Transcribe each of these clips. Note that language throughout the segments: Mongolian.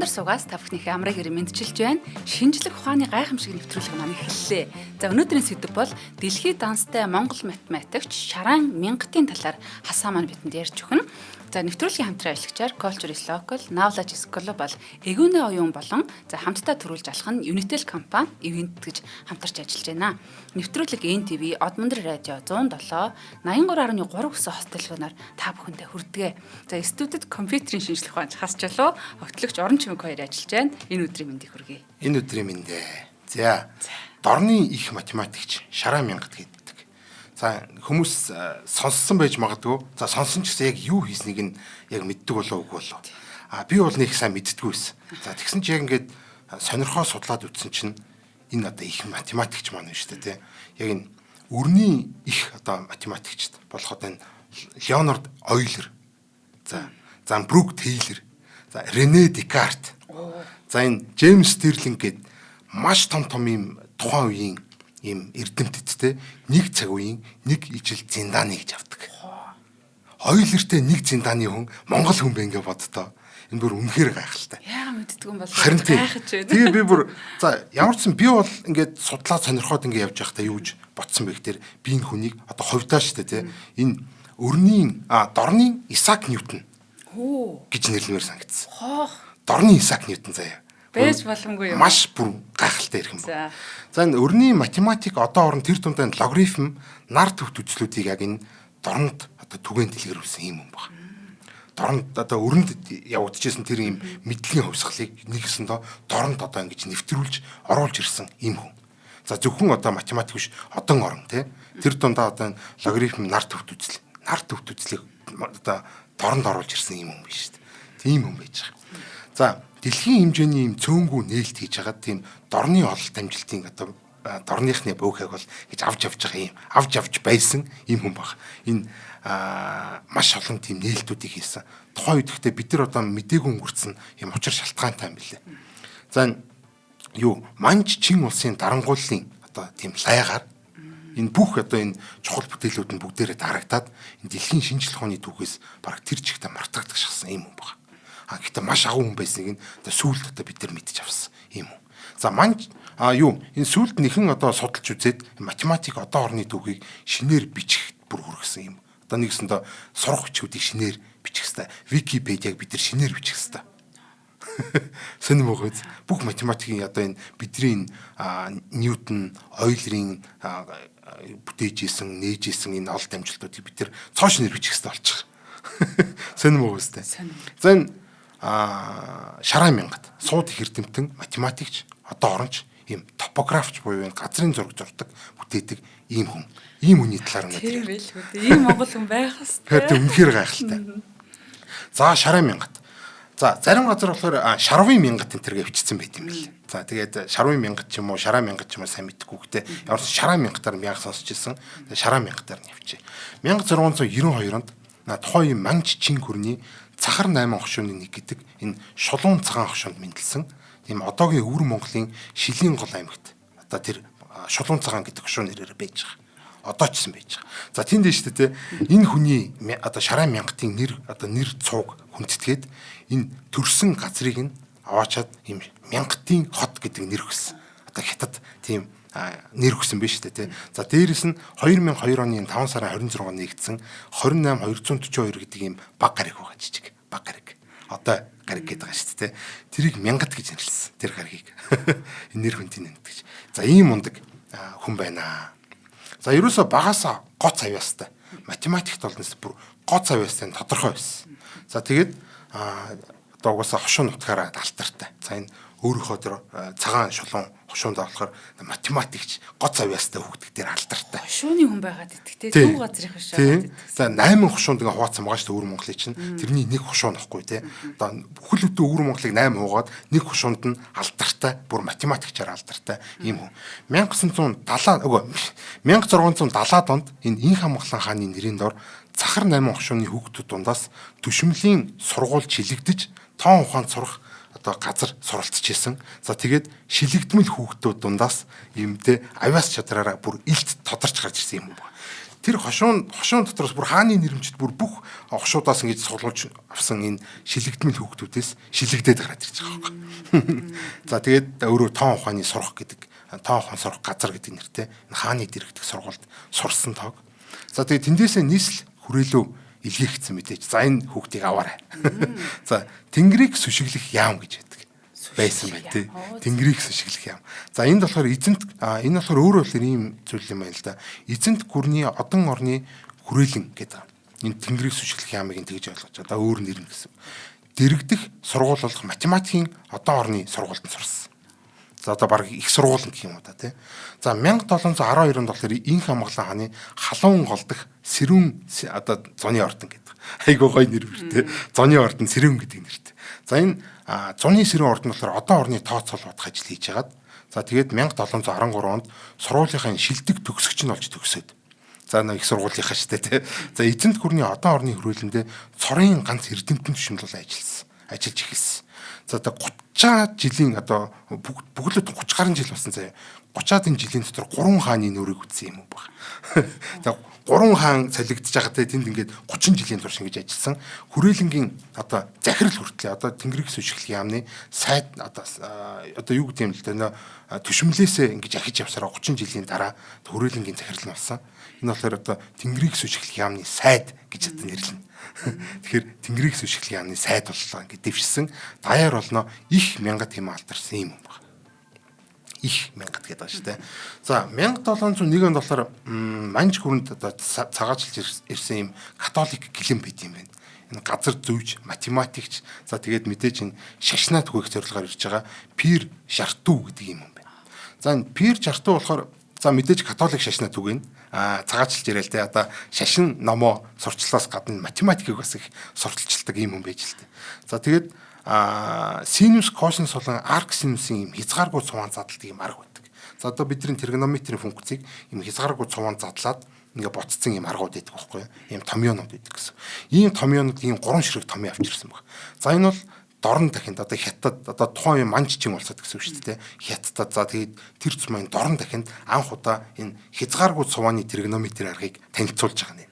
Одмондөр сугаас та бүхнийхээ амрыг ирэн мэдчилж байна. Шинжлэх ухааны гайхамшиг нэвтрүүлэг маань эхэллээ. За, өнөөдрийн сэдэв бол дэлхийд данстай Монгол математикч Шаран Мянгатын талаар хасаа маань бидэнд ярьж өгнө. За, нэвтрүүлгийн хамтран ажиллагчаар Culture is Local, Knowledge is Global, Эгүүнэ оюун болон за хамтдаа төрүүлж алах нь Unitel компани event гэж хамтарч ажиллаж байна. Нэвтрүүлэг NTV, Одмондр радио 107 83.3 гэсэн хост телефоноор та бүхэндээ хүрдэгэ. За, студид компьютерийн шинжлэх ухаанч Хас Чулуу, огтлогч Орон Чимэг хоёр ажиллаж байна. Энэ өдрийн мэндийг хүргэе. Энэ өдрийн мэндээ. За. Дорны их математикч Шараа Мянгат гэдэг. За, хүмүүс сонссон байж магадгүй. За, сонсон ч гэсэн яг юу хийснийг нь яг мэддэг болоо үгүй болоо. А би бол нэг сайн мэддэггүй байсан. За, тэгсэн чи яг ингээд сонирхоо судлаад үзсэн чинь энэ одоо их математикч маань байна шүү дээ, тий. Яг энэ өрний их одоо математикчд болоход энэ Леонард Ойлер. За, Брук Тейлор. За, Рене Декарт. За, энэ Джеймс Стерлинг гээд маш том том юм тухайн үеийн ийм эрдэмтдтэй нэг цаг үеийн нэг ижил зиндааны гэж авдаг. Ойлертэй нэг зиндааны хүн Монгол хүн бэ ингээ боддоо. Энэ бүр үнэхээр гайхалтай. Яагаад мэддэг юм бол гайхаж байна. Тэгээ би бүр за ямар ч сан би бол ингээд судлаад сонирхоод ингээ явж байхдаа юу гэж бодсон бэ гэхээр би энэ хүнийг одоо хувьдаа шүү дээ, тий. Энэ өрний дорны Исаак Ньютон гэж нэрлэмээр санагдсан. Хоох. Дорны Исаак Ньютон заяа. Байж боломгүй юм. Маш бүр гайхалтай ирэх юм байна. За, энэ өрний математик одоо орон тэр дундаа логарифм, нар төвт үзлүүдийг яг энэ дорнд одоо түгээн дэлгэрүүлсэн юм байна. Дорнд одоо өрөнд явагдчихсэн тэр юм мэдлэгийн хувьсгалыг нэгсэндээ дорнд одоо ингэж нэвтрүүлж оруулж ирсэн юм хүн. За, зөвхөн одоо математик биш, одон орон тий. Тэр дундаа одоо логарифм, нар төвт үзэл, нар төвт үзлийг одоо дорнд оруулж ирсэн юм хүн биш шүү дээ. Тийм хүн байж байгаа. За, дэлхийн хэмжээний юм цөөнгүү нээлт хийж байгаа тийм дорны ололт амжилтын одоо дорныхны буухайг бол гэж авч явж байгаа юм авч явж байсан юм хүн баг. Энэ маш олон тийм нээлтүүдийг хийсэн. Тухайн үед гэхдээ бид нар одоо мдээгүй өнгөрцөн юм учир шалтгаантай юм билээ. За, юу Манж Чин улсын дарангуйллын одоо тийм лайгаар энэ бүх одоо энэ чухал бүтээлүүд нь бүгдээрээ дарагдаад энэ дэлхийн шинжлэх ухааны түүхээс бараг тэр чигтээ мартагдах шахсан юм хүн баг. А гэхдээ маш агуу хүн байсныг нь одоо сүүлд одоо бид нар мэдэж авсан юм уу. За, манж юу энэ сүүлд нэхэн одоо судалж үзээд математик одоо орны түүхийг шинээр бичих бүр хүргэсэн юм. Одоо нэгсэндээ сурах бичгүүдийг шинээр бичих хэвээр. Википедиаг бид нар шинээр бичих хэвээр. Сонир мөгөөд бүх математикийн одоо энэ бидний Ньютон, Ойлерийн бүтээж исэн, нээж исэн энэ олд амжилтуудыг бид нар цоо шинээр бичих хэвээр болчих. Сонир мөгөөстэй. За, энэ Шараа Мянгат сууд их эрдэмтэн математикч, одоо оронч, ийм топографч буюу энэ газрын зураг зурдаг, бүтээдэг ийм хүн. Ийм хүний талаар өнөөдөр. Тийм байлгүй дээ. Ийм монгол хүн байх хэвээр. Тийм, үнэхээр гайхалтай. За, Шараа Мянгат. За, зарим газар болохоор Шарвын Мянгат энэ тэргээ бичсэн байт юм бэл. За, тэгээд Шарвын Мянгат ч юм уу, Шараа Мянгат ч юм уу сайн мэдэхгүй гэхдээ ямар ч Шараа Мянгатаар мянга сонсч ирсэн. Тэгээд Шараа Мянгатаар нь явчихъя. 1692 онд тухайн үеийн Манж Чин хөрний Цахар 8 хошууны нэг гэдэг энэ Шулуун цагаан хошуунд мэндэлсэн. Тийм одоогийн Өвөр Монголын Шилийн гол аймагт одоо тэр Шулуун цагаан гэдэг хошуу нэрээр байж байгаа. Одоо ч гэсэн байж байгаа. За, тэнд дээ шүү дээ, энэ хүний одоо Шараа Мянгатын нэр одоо нэр цууг хүндэтгээд энэ төрсэн газрыг нь аваачаад ийм Мянгатын хот гэдэг нэр өгсөн. Одоо хятад тийм нэр өгсөн биш үү те. За, дээрэс нь 2002 оны 5 сарын 26-нд нэгдсэн 28 242 гэдэг ийм баг гариг байгаа, жижиг баг гариг. Одоо гариг гэдэг байгаа шүү дээ. Тэрийг Мянгат гэж нэрлсэн. Тэр гаригийг. Энэ нэр хүндийн нэмт гэж. За, ийм мундаг хүн байна. За, ерөөсө багасаа гоц авьяастай. Математикт бол бүр гоц авьяастай нь тодорхой байсан. За, тэгээд одоо угаасаа хошуу нутгаараа алтартай. За, энэ өөрийнхөө тэр цагаан шулуун хошуунд болохоор математикч гоц авьяастай хүүхдүүд дээр алдартай. Хошууны хүн байгаад идэх те, төв газрын хошуу байгаад идэх. За, 8 хошуунд ингээ хуваацсан байгаа шүү дээ Өвөр Монголыг чинь. Тэрний нэг хошуу нөхгүй те. Одоо бүхэл бүтэн Өвөр Монголыг 8 хуугаад нэг хошуунд нь алдартай, бүр математикчаар алдартай ийм хүн. 1970 үгүй 1670-ад онд энэ Инх Амгалан хааны нэрийн дор Цахар 8 хошууны хүүхдүүд дундаас төшмөлийн сургууль чилэгдэж тоон ухаанд сурах одоо газар суралцж исэн. За, тэгээд шилэгдмэл хүүхдүүд дундаас юм те авиас чадраараа бүр илт тодорч гарч ирсэн юм байна. Тэр хошуун дотроос бүр хааны нэрмжид бүр бүх хошуудаас ингэж суглуулж авсан энэ шилэгдмэл хүүхдүүдээс шилэгдээд гараад ирж байгаа байхгүй. За тэгээд өөрөө тоон ухааны сурах гэдэг, тоон ухаан сурах газар гэдэг нэртэй энэ хааны дэрэгдэх сургуульд сурсан тоог. За тэгээд тэндээсээ нийслэл хүрээлөө илгээгдсэн мэдээж. За энэ хүүхдийг аваарай. За Тэнгэрийг сүшиглэх яам гэж байдаг байсан байна тий. Тэнгэрийг сүшиглэх яам. За энд болохоор эзэнт, энэ болохоор өөрөө болохоор ийм зүйл юм байна л да. Эзэнт гүрний одон орны хүрээлэн гэдэг. Энэ Тэнгэрийг сүшиглэх яамыг энэ тэгж ойлгож одоо өөр нэр нь гэсэн. Дэрэгдэх сургууль болох математикийн одон орны сургуульд сурсан. За одоо баг их сургууль гэх юм уу да тий. За 1712 онд болохоор инх амгалан хааны халуун голдох сэрүүн одоо зуны ордон гэдэг. Айгуу гоё нэр бүр тий. Зуны ордон сэрүүн гэдэг нэртэй. За энэ зуны сэрүүн ордон болохоор одон орны тооцоол бодох ажил хийж хагаад за тэгээд 1713 онд сургуулийнхаа шилдэг төгсөгч нь болж төгсөөд. За нэг их сургуулийнхаа штэ тий. За эзэнт гүрний одон орны хүрээлэндээ цорын ганц эрдэмтэн түшимлэл ажилласан. Ажиллаж эхэлсэн. За одоо 30 жилийн одоо бүхэл бүтэн 30 гаруй жил болсон заяа. 30-аад энэ жилийн дотор 3 хааны нүрийг үзсэн юм уу баг. За 3 хаан солигдож байгаа те тэнд ингээд 30 жилийн турш ингэж ажилласан. Хүрээлэнгийн одоо захирал хүртлээ одоо Тэнгэрийг сүшиглэх яамны сайд одоо юу гэдэг юм л дээ төшмөлөөсөө ингэж ахиж явсараа 30 жилийн дараа хүрээлэнгийн захирал нь болсон. Энэ болохоор одоо Тэнгэрийг сүшиглэх яамны сайд гэж одоо нэрлэнэ. Тэгэхээр Тэнгэрийг сүшиглэх яамны сайд боллоо ингэ дэвшсэн. Даяар болно их мянгат хэм алдарсан юм байна. Их мянгат гэдэг байгаа шүү дээ. За 1701 онд болохоор Манж гүрэнд одоо цагаачлж ирсэн юм католик гэлэн байт юм байна. Энэ газар зүйч, математикч, за тэгээд мэдээж энэ шашнаа түгээх зорилгоор ирж байгаа Пир Жарту гэдэг юм байна. За энэ Пир Жарту болохоор за мэдээж католик шашнаа түгээнэ. Цагаачлж ирээл те одоо шашин номоо сурчлалаас гадна математикийг бас их сурталчилдаг юм байж л те. За тэгээд синус, косинус болон арк синусын юм хязгааргүй цуван задалдаг юм арга байдаг. За одоо бидний тригонометрийн функцийг юм хязгааргүй цуван задлаад ингээ ботцсон юм аргууд байдаг байхгүй юу? Ийм томьёонууд байдаг гэсэн. Ийм томьёонууд ийм гурван ширхэг томьёо авчирсан баг. За энэ бол дорн дахинд одоо хятад одоо тухайн үеийн манж чин болсод гэсэн үг шүү дээ. Хятадад за тэгээд тэр зумын дорн дахинд анх удаа энэ хязгааргүй цувааны тригонометр аргыг танилцуулж байгаа юм.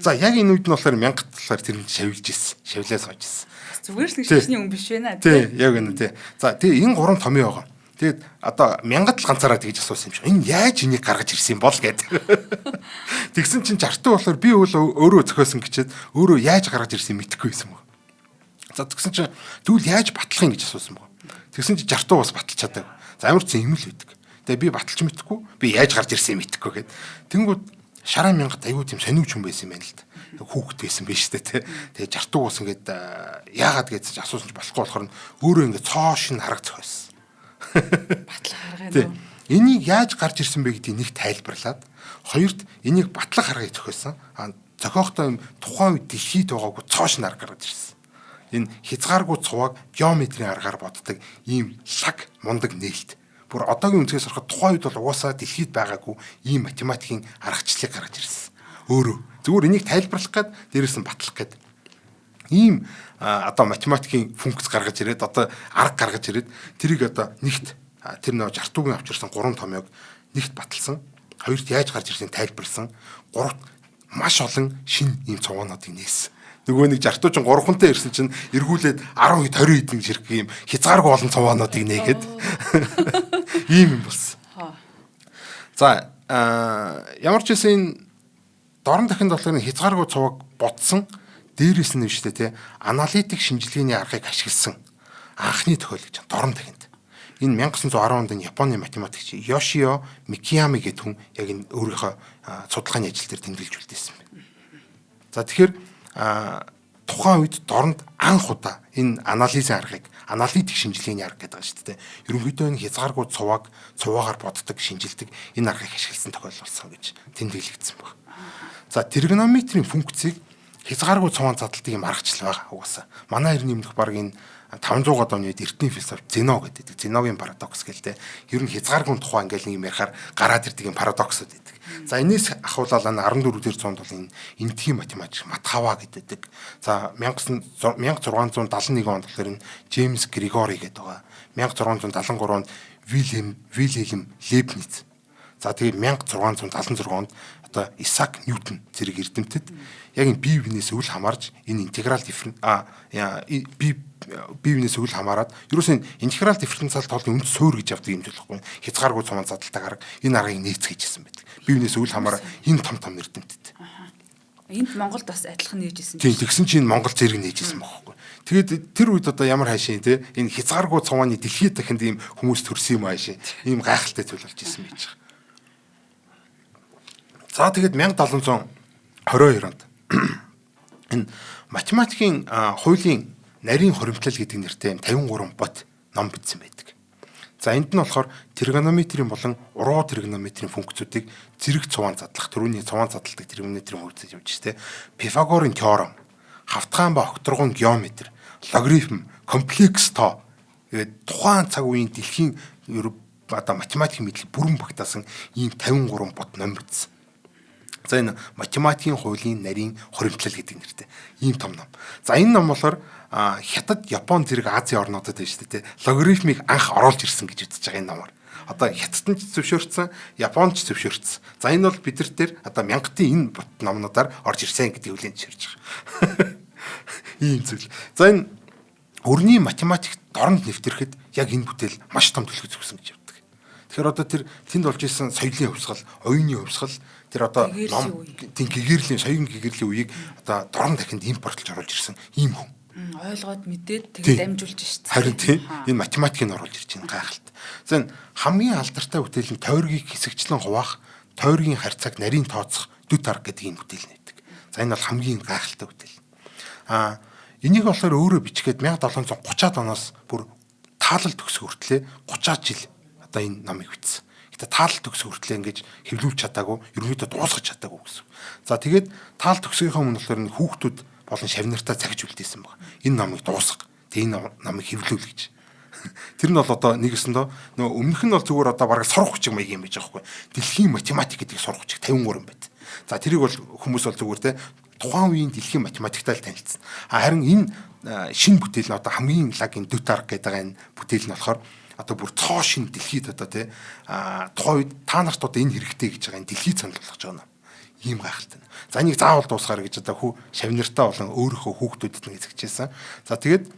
За яг энэ үед нь болохоор мянгат талаар тэр нь шавилж ирсэн. Шавлаа сууж ирсэн. Зүгээр л нэг шашны хүн биш байна. Тий, яг энэ тий. За тий энэ гурван томьёо байгаа. Тэгээд одоо мянгат л ганцаараа тэгж асуусан юм шиг. Энэ яаж энийг гаргаж ирсэн юм бол гэд. Тэгсэн чинь Жарту болохоор би өөрөө зохиосон гэчээд өөрөө яаж гаргаж ирсэн мэдэхгүй байсан баг. За тэгсэн чинь тэгвэл яаж батлах юм гэж асуусан баг. Тэгсэн чинь Жарту бас баталж чадаагүй. За ямар ч юм л байдаг. Тэгээ би баталж мэдэхгүй, би яаж гарч ирсэн мэдэхгүй гэд. Тэнгүүд шараа мянгат аюу тийм сониуч хүн байсан юм байна л да. Хүүхэд байсан биш үү те. Тэгээ Жарту бас ингээд яагаад гэж асуусан ч болохгүй болохоор өөрөө ингээд цоо шин хараг зохиосон. Батлах арга юм уу? Энийг яаж гарч ирсэн бэ гэдгийг нэг тайлбарлаад, хоёрт энийг батлах аргыг зохиосон. А зохиохдоо юм тухайн үед дэлхийд байгаагүй цоо шин арга гаргаж ирсэн. Энэ хязгааргүй цувааг геометрийн аргаар боддог ийм лаг мундаг нээлт. Бүр одоогийн өнцгөөс харахад тухайн үед бол угаасаа дэлхийд байгаагүй ийм математикийн аргачлалыг гаргаж ирсэн. Өөрөө зүгээр энийг тайлбарлах гээд дээрээс нь батлах гээд ийм одоо математикийн функц гаргаж ирээд одоо арга гаргаж ирээд тэрийг одоо нэгт тэр нөө Жартугийн авчирсан гурван томьёог нэгт баталсан, хоёрт яаж гарч ирснийг тайлбарлсан, гуравт маш олон шин ийм цугаануудыг нээсэн. Нөгөө нэг Жарту чинь гурвантай ирсэн чинь эргүүлээд 10 хэд 20 хэдэн ширхэг ийм хязгааргүй олон цуваануудыг нээгээд ийм юм болсон. За ямар ч байсан энэ дорн дахинд болохоор хязгааргүй цувааг бодсон, дээрээс нь биш үү те аналитик шинжилгээний аргыг ашигласан анхны тохиол гэж дорн дахинд. Энэ 1910 онд Японы математикч Йошио Микиями гэдэг хүн яг энэ өөрийнхөө судалгааны ажил дээр тэмдэглэж үлдээсэн байна. За тэгэхээр тухайн үед дорнд анх удаа энэ анализын аргыг аналитик шинжилгээний арга гэдэг байгаа шүү дээ. Ерөнхийдөө энэ хязгааргүй цувааг цуваагаар боддог, шинжилдэг энэ аргыг ашигласан тохиолдол болсон гэж тэмдэглэгдсэн баг. За тригонометрийн функцийг хязгааргүй цуваан задалдаг юм аргачлал байгаа угаасаа. Манай хэрний өмнөх баг энэ 500 оны үед эртний философи Зено гэдэг. Зеногийн парадокс гэлтэй. Ер нь хязгааргүй тухай ингээл нэг юм ярихаар гараад ирдэг юм парадоксууд байдаг. За энэс ахуулаад 14 дэх зуунд бол энэ энтхийн математик Матхава гэдэг. За 1671 онд болохоор энэ Джеймс Григори гэдэг байгаа. 1673 онд Вильхельм Лейбниц. За тэгээд 1676 онд одоо Исаак Ньютон зэрэг эрдэмтэд яг энэ бие биенээс үл хамаарч энэ интеграл бие биенээс үл хамааран ерөөсөө интеграл дифференциал тоолны үндэс суурь гэж явдаг юм зүйл байхгүй. Хязгааргүй цуван задалтай арга энэ аргыг нээцгээжсэн байдаг. Бие биенээс үл хамааран энэ том том эрдэмтэд. Энд Монголд бас адилхан нээж исэн. Тийм, тэгсэн чинь Монгол зэрэг нээж исэн байхгүй. Тэгээд тэр үед одоо ямар хайшин те энэ хязгааргүй цувааны дэлхийд дахинд ийм хүмүүс төрсөн юм аашин. Ийм гайхалтай зүйл болж исэн байж байгаа. За тэгээд 1722 онд энэ математикийн хуулийн нарийн хуримтлал гэдэг нэртэй 53 бот ном бичсэн байдаг. За энд нь болохоор тригонометрийн болон уруу тригонометрийн функцүүдийг зэрэг цуван задлах, түрүүний цуван задалдаг тригонометрийн функцүүд явж штэ. Пифагорын теорем, хавтгаан ба окторгон геометр, логарифм, комплекс тоо тэгээд тухайн цаг үеийн дэлхийн одоо математикийн мэдлэг бүрэн багтаасан ийм 53 бот ном бичсэн. За энэ математикийн хуулийн нарийн хуримтлал гэдэг нэртэй ийм том ном. За энэ ном болохоор Хятад, Япон зэрэг Азийн орнуудад байна шүү дээ. Логарифмыг анх оруулж ирсэн гэж үзэж байгаа энэ номоор. Одоо Хятадд ч зөвшөөрсөн, Японд ч зөвшөөрсөн. За энэ бол бид нар дээр одоо мянгатын энэ бот номнуудаар орж ирсэн гэдэг хүлээн зөвшөөрж байгаа. Ийм зүйл. За энэ өрний математик дорнд нэвтрэхэд яг энэ бүтээл маш том төлхөж өгсөн гэж явдаг. Тэгэхээр одоо тэр тэнд болж исэн соёлын хувьсгал, оюуны хувьсгал тэр одоо ном тийм гэгэрлийн соён гэгэрлийн үеийг одоо дорн дахинд импортлж оруулж ирсэн ийм хүн. Ойлгоод мэдээд тэгээд дамжуулж шít. Харин тийм энэ математикийг оруулж ирж байна гайхалтай. За энэ хамгийн алдартай бүтээл нь тойргийг хэсэгчлэн хуваах, тойргийн харьцааг нарийн тооцох дөт арга гэдэг ийм бүтээл нэгдэг. За энэ бол хамгийн гайхалтай бүтээл. Энийг болохоор өөрөө бичгээд 1730-аад оноос бүр таалал төгсөх хүртлээр 30-аад жил одоо энэ номыг бичсэн. Гэтэ таалал төгсөх хүртлээр ингэж хэвлүүлж чадаагүй, ерөнхийдөө дуусгаж чадаагүй гэсэн. За тэгээд таал төгсгийнхаа өмнө болохоор энэ хүүхдүүд болон шавнартаа цагж үлдээсэн баг. Энэ номыг дуусга. Тэг энэ номыг хэвлүүл гэж. Тэр нь бол одоо нэгэсэндөө нөгөө өмнөх нь бол зүгээр одоо бараг сурах хүчиг маяг юм байж байгаа байхгүй. Дэлхийн математик гэдэг сурах хүчиг 53 байт. За тэрийг бол хүмүүс бол зүгээр те тухайн үеийн дэлхийн математиктай л танилцсан. А харин энэ шинэ бүтээл нь одоо хамгийн лагийн дөт арга гэдэг энэ бүтээл нь болохоор одоо бүр цоо шин дэлхийд одоо те тухайн үед та нарт одоо энэ хэрэгтэй гэж байгаа энэ дэлхийд санал болгож байгаа юм. Ийм гайхалтай. За энийг заавал дуусгаар гэж одоо хүү шавнартаа болон өөрийнхөө хүүхдүүдэд нэг зэгчээсэн. За тэгээд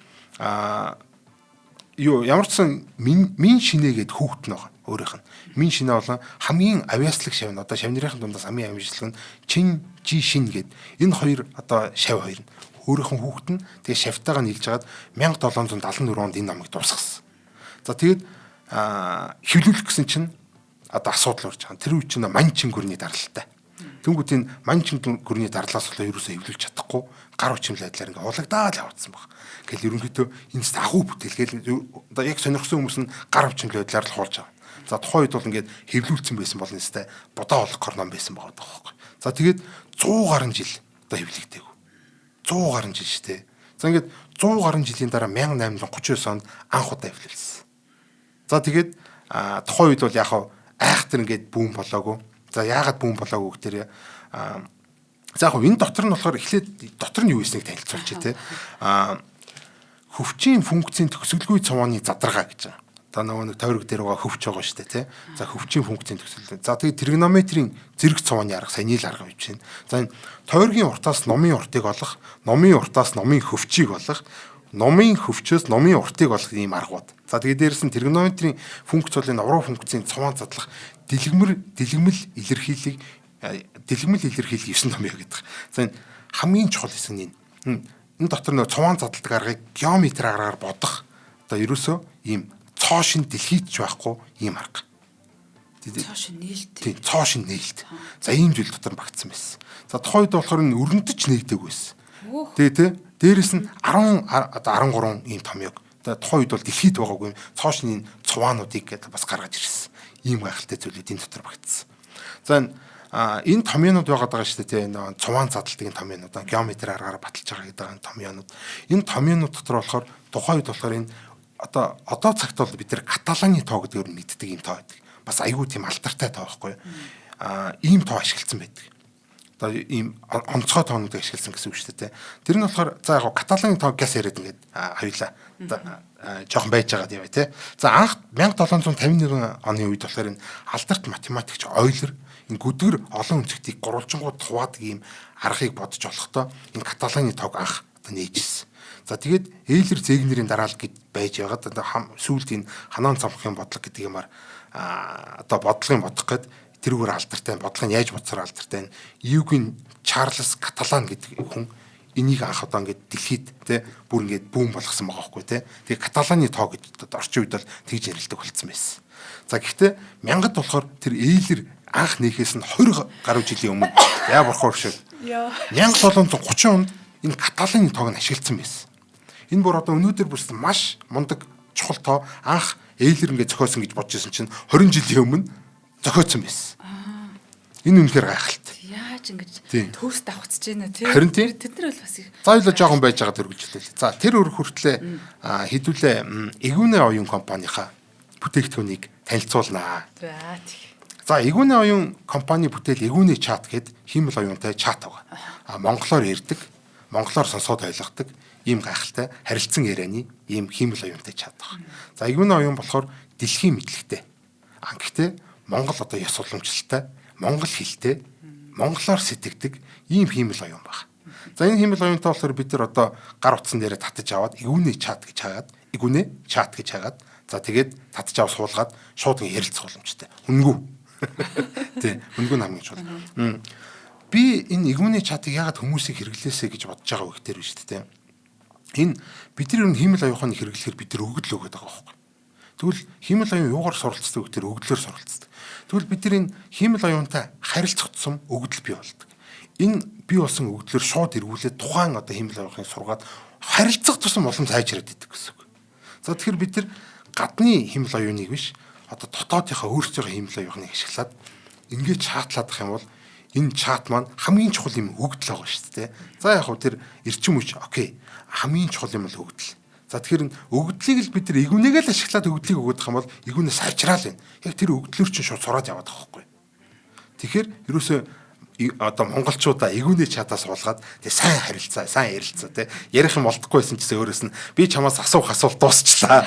юу ямар ч сан мин шинэ гээд хүүхэд нь байгаа өөрийнх нь. Мин шинэ болон хамгийн авьяаслаг шав нь одоо шавнырын дундаас хамгийн авьяаслаг нь чин жи шин гээд энэ хоёр одоо шав хоёр нь өөрийнх нь хүүхэд нь тэгээд шавтайгаа нийлж хагаад 1774 онд энэ номыг дуусгасан. За тэгээд хэвлүүлэх гэсэн чинь одоо асуудал урж байгаа. Тэр үе чинь манчин гүрний даралтай. Тэнгүүт энэ манчин гүрний дарлаас болоо ерөөсөө хэвлүүлж чадахгүй гар хүчмэл байдлаар ингээ хуулагдаад явагдсан баг. Гэл ерөнхийдөө энэ агуу бүтээл гэл одоо яг сонирхсан хүмүүс нь гар хүчмэл байдлаар л хуулж байгаа. За тухайн үед бол ингээд хэвлүүлсэн байсан бол нэстэй бодоо олох ном байсан байгаа байхгүй. За тэгээд 100 гаруй жил одоо хэвлэгдээгүй. 100 гаруй жил шүү дээ. За ингээд 100 гаруй жилийн дараа 1839 онд анх удаа хэвлүүлсэн. За тэгээд тухайн үед бол яг айхтар ингээд бүүн болоогүй. За яагаад бүүн болоогүй гэхээр за яг энэ дотор нь болохоор эхлээд дотор нь юу хийснийг танилцуулчих тий. Хөвчийн функцийн төгсгөлгүй цувааны задаргаа гэж байгаа. Одоо нөгөө нэг тойрог дээр байгаа хөвч байгаа шүү дээ тий. За хөвчийн функцийн төгсгөл. За тэгээд тригонометрийн зэрэг цувааны арга саяны л арга явж байна. За энэ тойргийн уртаас номын уртыг олох, номын уртаас номын хөвчийг олох, номын хөвчөөс номын уртыг олох ийм аргууд. За тэгээд дээрэс нь тригонометрийн функц бол энэ уруу функцийн цувaan задлах дэлгэмэл илэрхийллийг 9 томьёо гэдэг. За энэ хамгийн чухал хэсэг нь энэ. Энэ дотор нөгөө цувaan задалдаг аргыг геометр аргаар бодох одоо ерөөсөө ийм цоо шин дэлхийд ч байхгүй ийм арга. Цоо шин нээлт. Тийм, цоо шин нээлт. За ийм зүйл дотор багтсан байсан. За тухайн үед болохоор энэ өрнөдөж нэгдэг байсан. Тэгээ тэ дээрэс нь 10 одоо 13 ийм томьёог. Одоо тухайн үед бол дэлхийд байгаагүй цоо шинийн цуваануудыг гэдэг бас гаргаж ирсэн. Ийм гайхалтай зүйлүүд энэ дотор багтсан. За энэ томьёонууд байгаад байгаа шүү дээ, тийм цуваан задалдаг энэ томьёонууд, геометр аргаар баталж байгаа гэдэг энэ томьёонууд. Энэ томьёонууд дотор болохоор тухайн үед болохоор энэ одоо цагт бол бид нар каталаны тоо гэдгээр мэддэг ийм тоо байдаг. Бас айгүй тийм алдартай тоо байхгүй юу? Ийм тоо ашигласан байдаг. Одоо ийм онцгой тоонуудыг ашигласан гэсэн үг шүү дээ. Тэр нь болохоор за яг Каталаны тоо гяс яриад ингээд хоёлаа жоохон байж байгаад яваа тий. За анх 1751 оны үед болохоор энэ алдарт математикч Ойлер энэ гүдгэр олон өнцөгтийг гурвалжингууд хуваадаг ийм аргыг бодож олохдоо энэ Каталаны тоог анх одоо нээжсэн. За тэгээд Эйлер Зегнерийн дараал гэд байж байгаад одоо сүүлд энэ Ханаан цамхгийн бодлого гэдэг юмар одоо бодлогын бодох гээд тэрүүгээр алдартай бодлогыг яаж бодсоор алдартай Югийн Чарльз Каталан гэдэг хүн энийг анх одоо ингээд дэлхийд те бүр ингээд бүүн болгосон байгаа байхгүй те. Тэгээ Каталаны тоо гэж орчин үед бол тэгж ярилдаг болцсон байсан. За гэхдээ мянгад болохоор тэр Эйлер анх нээхээс нь 20 гаруй жилийн өмнө яа бурхан шиг 1730 онд энэ Каталаны тоог нь ашигласан байсан. Энэ бүр одоо өнөөдөр бүрс маш мундаг чухал тоо анх Эйлер ингээд зохиосон гэж бодож байсан чинь 20 жилийн өмнө зохиоцсон байсан. Энэ үнэхээр гайхалтай. Яаж ингэж төөс давхцаж байна тий. Харин тий. Тэд нар бол бас их. За ойлоо жоохон байж байгаа төрөлжлээ. За тэр өр хүртлээ хэдүүлээ Эгүнэ оюун компанийнхаа бүтээгдэхүүнийг танилцуулнаа. За тий. За Эгүнэ оюун компани бүтээл Эгүнэ чат гэд хиймэл оюунтай чат байгаа. А монголоор ярьдаг, монголоор сонсоод ойлгодог ийм гайхалтай харилцан ярианы ийм хиймэл оюунтай чат байгаа. За Эгүнэ оюун болохоор дэлхийн мэдлэгтэй. А гэхдээ Монгол одоо ёс уламжлалтай, монгол хэлтэй, монголоор сэтгэдэг ийм хиймэл оюун байна. За энэ хиймэл оюунтай болохоор бид нар одоо гар утсан дээрээ татаж аваад Эгүнэ чат гэж хаагаад, Эгүнэ чат гэж хаагаад, за тэгээд татаж аваад суулгаад шууд ингэ ярилцах боломжтой. Үнэгүй. Тий, үнэгүй нам гэж бол. Би энэ Эгүнэ чатыг яагаад хүмүүсийг хэрэглээсэй гэж бодож байгаа вэ гэхээр биш үү те. Энэ бидний ер нь хиймэл оюухыг хэрэглэхээр бид нар өгөгдөл өгöd байгаа байхгүй. Тэгвэл хиймэл оюун юугаар суралцдаг вэ гэхээр өгөгдлөөр суралцдаг. Тэгвэл бид нар энэ хиймэл оюунтай харилцах тусам өгөгдөл бий болдог. Энэ бий болсон өгөгдлөөр шууд эргүүлээд тухайн одоо хиймэл оюухыг сургаад харилцах тусам улам сайжраад идэг гэсэн үг. За тэгэхээр бид нар гадны хиймэл оюуныг биш одоо дотоодынхаа өөрсдийнхөө хиймэл оюухыг ашиглаад ингээд чатлаадах юм бол энэ чат маань хамгийн чухал юм өгөгдөл байгаа шүү дээ. За яг хөө тэр эрчим хүч окей хамгийн чухал юм бол өгөгдөл. За тэгэхээр өгөгдлийг л бид нар эгүнэгээ л ашиглаад өгөгдлийг өгöd юм бол эгүнэ сайжраал байна. Яг тэр өгөгдлөөр чинь шууд сураад яваад байгаа байхгүй. Тэгэхээр ерөөсөө одоо монголчуудаа эгүнэ чатаас суулгаад тэг сайн харилцаа, сайн ярилцаа тий. Ярих юм болдоггүй байсан ч гэсэн өөрөөс нь би чамаас асуух асуулт дуусчлаа.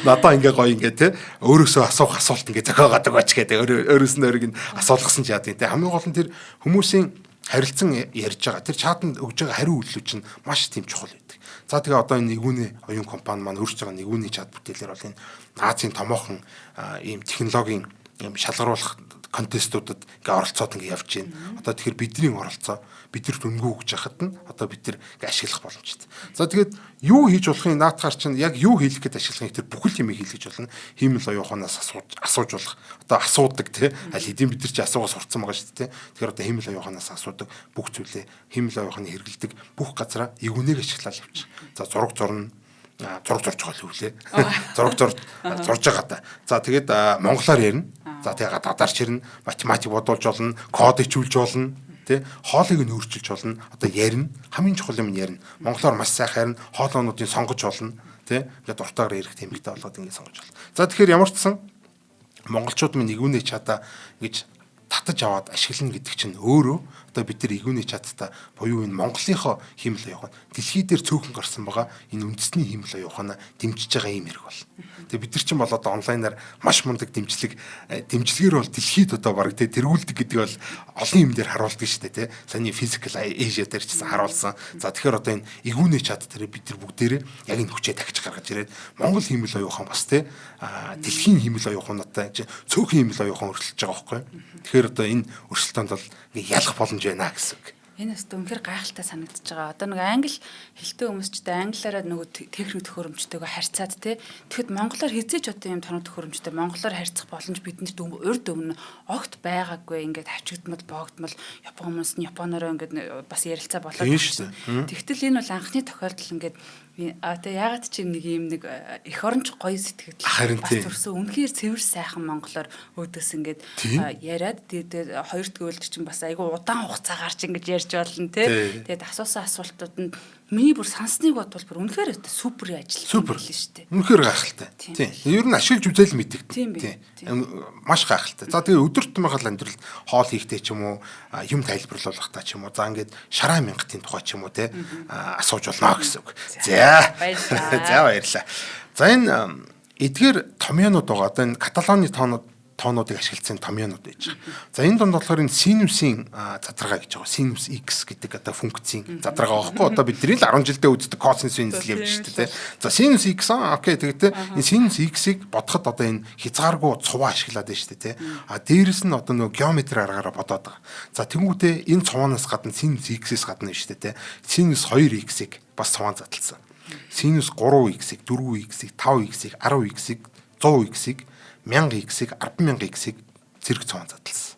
Надаа ингээ гоё ингээ тий. Өөрөөсөө асуух асуулт ингээ зохиогоод өгөөч гэдэг өөрөөс нь өөрийг нь асуулгасан ч яа тий. Хамгийн гол нь тэр хүмүүсийн харилцан ярьж байгаа тэр чатанд өгж байгаа хариу үйлдэл чинь маш тийм чухал байдаг. За тэгээ одоо энэ Эгүнэ оюун компани маань өөрсдөө байгаа Эгүнэ чат бүтээлээр бол энэ Азийн томоохон ийм технологийн ийм шалгаруулах контестуудад ингээ оролцоод ингээ явж байна. Одоо тэгэхээр бидний оролцоо бидэрт үнэгүй өгч яхад нь одоо бид нар ингээ ашиглах боломжтой. За тэгээд юу хийж болохын наадхаар чинь яг юу хийх гээд ашиглах юм тэр бүхэл юм хийх гэж болно. Хиймэл оюуханаас асууж болох. Одоо асуудаг тий. Аль хэдийн бид нар чи асуугаа сурцсан байгаа шүү дээ. Тэгэхээр одоо хиймэл оюуханаас асуудаг бүх зүйлээ хиймэл оюуханы хэрэглэдэг бүх газараа эгүнээр ашиглаад явчих. За зураг зурна, зураг зурж байгаа л хөвлөө. Зураг зурж байгаа та. За тэгээд монголоор ярина. За тэгээд гадаарч ярина, математик бодуулж болно, код ичүүлж болно, тий. Хоолыг нь өөрчилж болно. Одоо ярина. Хамгийн чухал юм нь ярина. Монголоор маш сайхан ярина, хоолоонуудыг сонгож болно, тий. Ингээд дуртайгаар ярих тэмдэгтэй болгоод ингээд сонгож болно. За тэгэхээр ямар ч сан монголчууд минь эгүнэ чата гэж татаж аваад ашиглана гэдэг чинь өөрөө одоо бид нар эгүнэ чаттай буюу энэ Монголынхоо хиймэл оюухан дэлхий дээр цөөхөн гарсан байгаа энэ үндэсний хиймэл оюуханаа дэмжиж байгаа юм хэрэг болно. Тэгээ бид нар чинь бол одоо онлайнаар маш мундаг дэмжлэгээр бол дэлхийд одоо бараг тэ тэргүүлдэг гэдэг бол олон юм дээр харуулдаг шүү дээ тэ. Саяны Physical Asia дээр ч гэсэн харуулсан. За тэгэхээр одоо энэ эгүнэ чат дээр бид нар бүгдээрээ яг энэ хүчээ дахиж гаргаж ирээд Монгол хиймэл оюухан бас тэ дэлхийн хиймэл оюухануудтай чинь цөөхөн хиймэл оюухан өрсөлдөж байгаа байхгүй. Тэгэхээр одоо энэ өрсөлдөөнд бол ингээ ялах боломж байна гэсэн үг. Энэ өстө үнэхээр гайхалтай санагдаж байгаа. Одоо нэг англи хэлтэй хүмүүс ч гэдэг англиараа нөгөө техник төхөөрөмжтэйгээ харьцаад те. Тэгэхэд монголоор хизээч одоо юм тоног төхөөрөмжтэй монголоор харьцах боломж бидэнд урд өмнө огт байгаагүй. Ингээд хавчигдмал, боогдмал Япон хүмүүс нь японороо ингээд бас ярилцаа болоод байна. Тэгтэл энэ бол анхны тохиолдол ингээд одоо яагаад чи нэг юм нэг эх оронч гоё сэтгэл бас төрсөн. Үнэхээр цэвэр сайхан монголоор өөдөөс ингээд яриад тэгээд хоёр дахь үйлдэл чинь бас айгүй удаан хугацаагаар ч ингэж ярьж ярьж болно тий. Тэгээд асуусан асуултууд нь миний бүр сансныг бодвол бүр үнэхээр супер ажил супер шүү дээ. Үнэхээр гайхалтай. Тийм. Ер нь ашиглаж үзэл мэдэгдэн. Тийм. Маш гайхалтай. За тэгээ өдөр тутмынхаа амьдралд хоол хийхдээ ч юм уу, юм тайлбарлуулахдаа ч юм уу, за ингээд шараа мянгатын тухай ч юм уу те асууж болно гэсэн үг. За. Баярлалаа. За баярлалаа. За энэ эдгээр томьёонууд байгаа. Одоо энэ Каталоны тоонуудыг ашигласан томьёонууд байж байгаа. За энэ донд болохоор энэ синусийн задаргаа гэж байгаа. Синус x гэдэг одоо функцийн задаргаа байхгүй. Одоо бидний л 10 жилдээ үздэг косинус синус л явж шүү дээ. За синус x окей тэгтээ энэ синус x-ийг бодоход одоо энэ хязгааргүй цуваа ашиглаад байна шүү дээ. А дээрэс нь одоо нөгөө геометри аргаараа бодоод байгаа. За тэнгуүтээ энэ цуваанаас гадна синус x-ээс гадна шүү дээ. Синус 2x-ийг бас цуваан задлсан. Синус 3x-ийг, 4x-ийг, 5x-ийг, 10x-ийг, 100x-ийг 1000x-ийг 100000x-ийг зэрэг цувaan задлсан.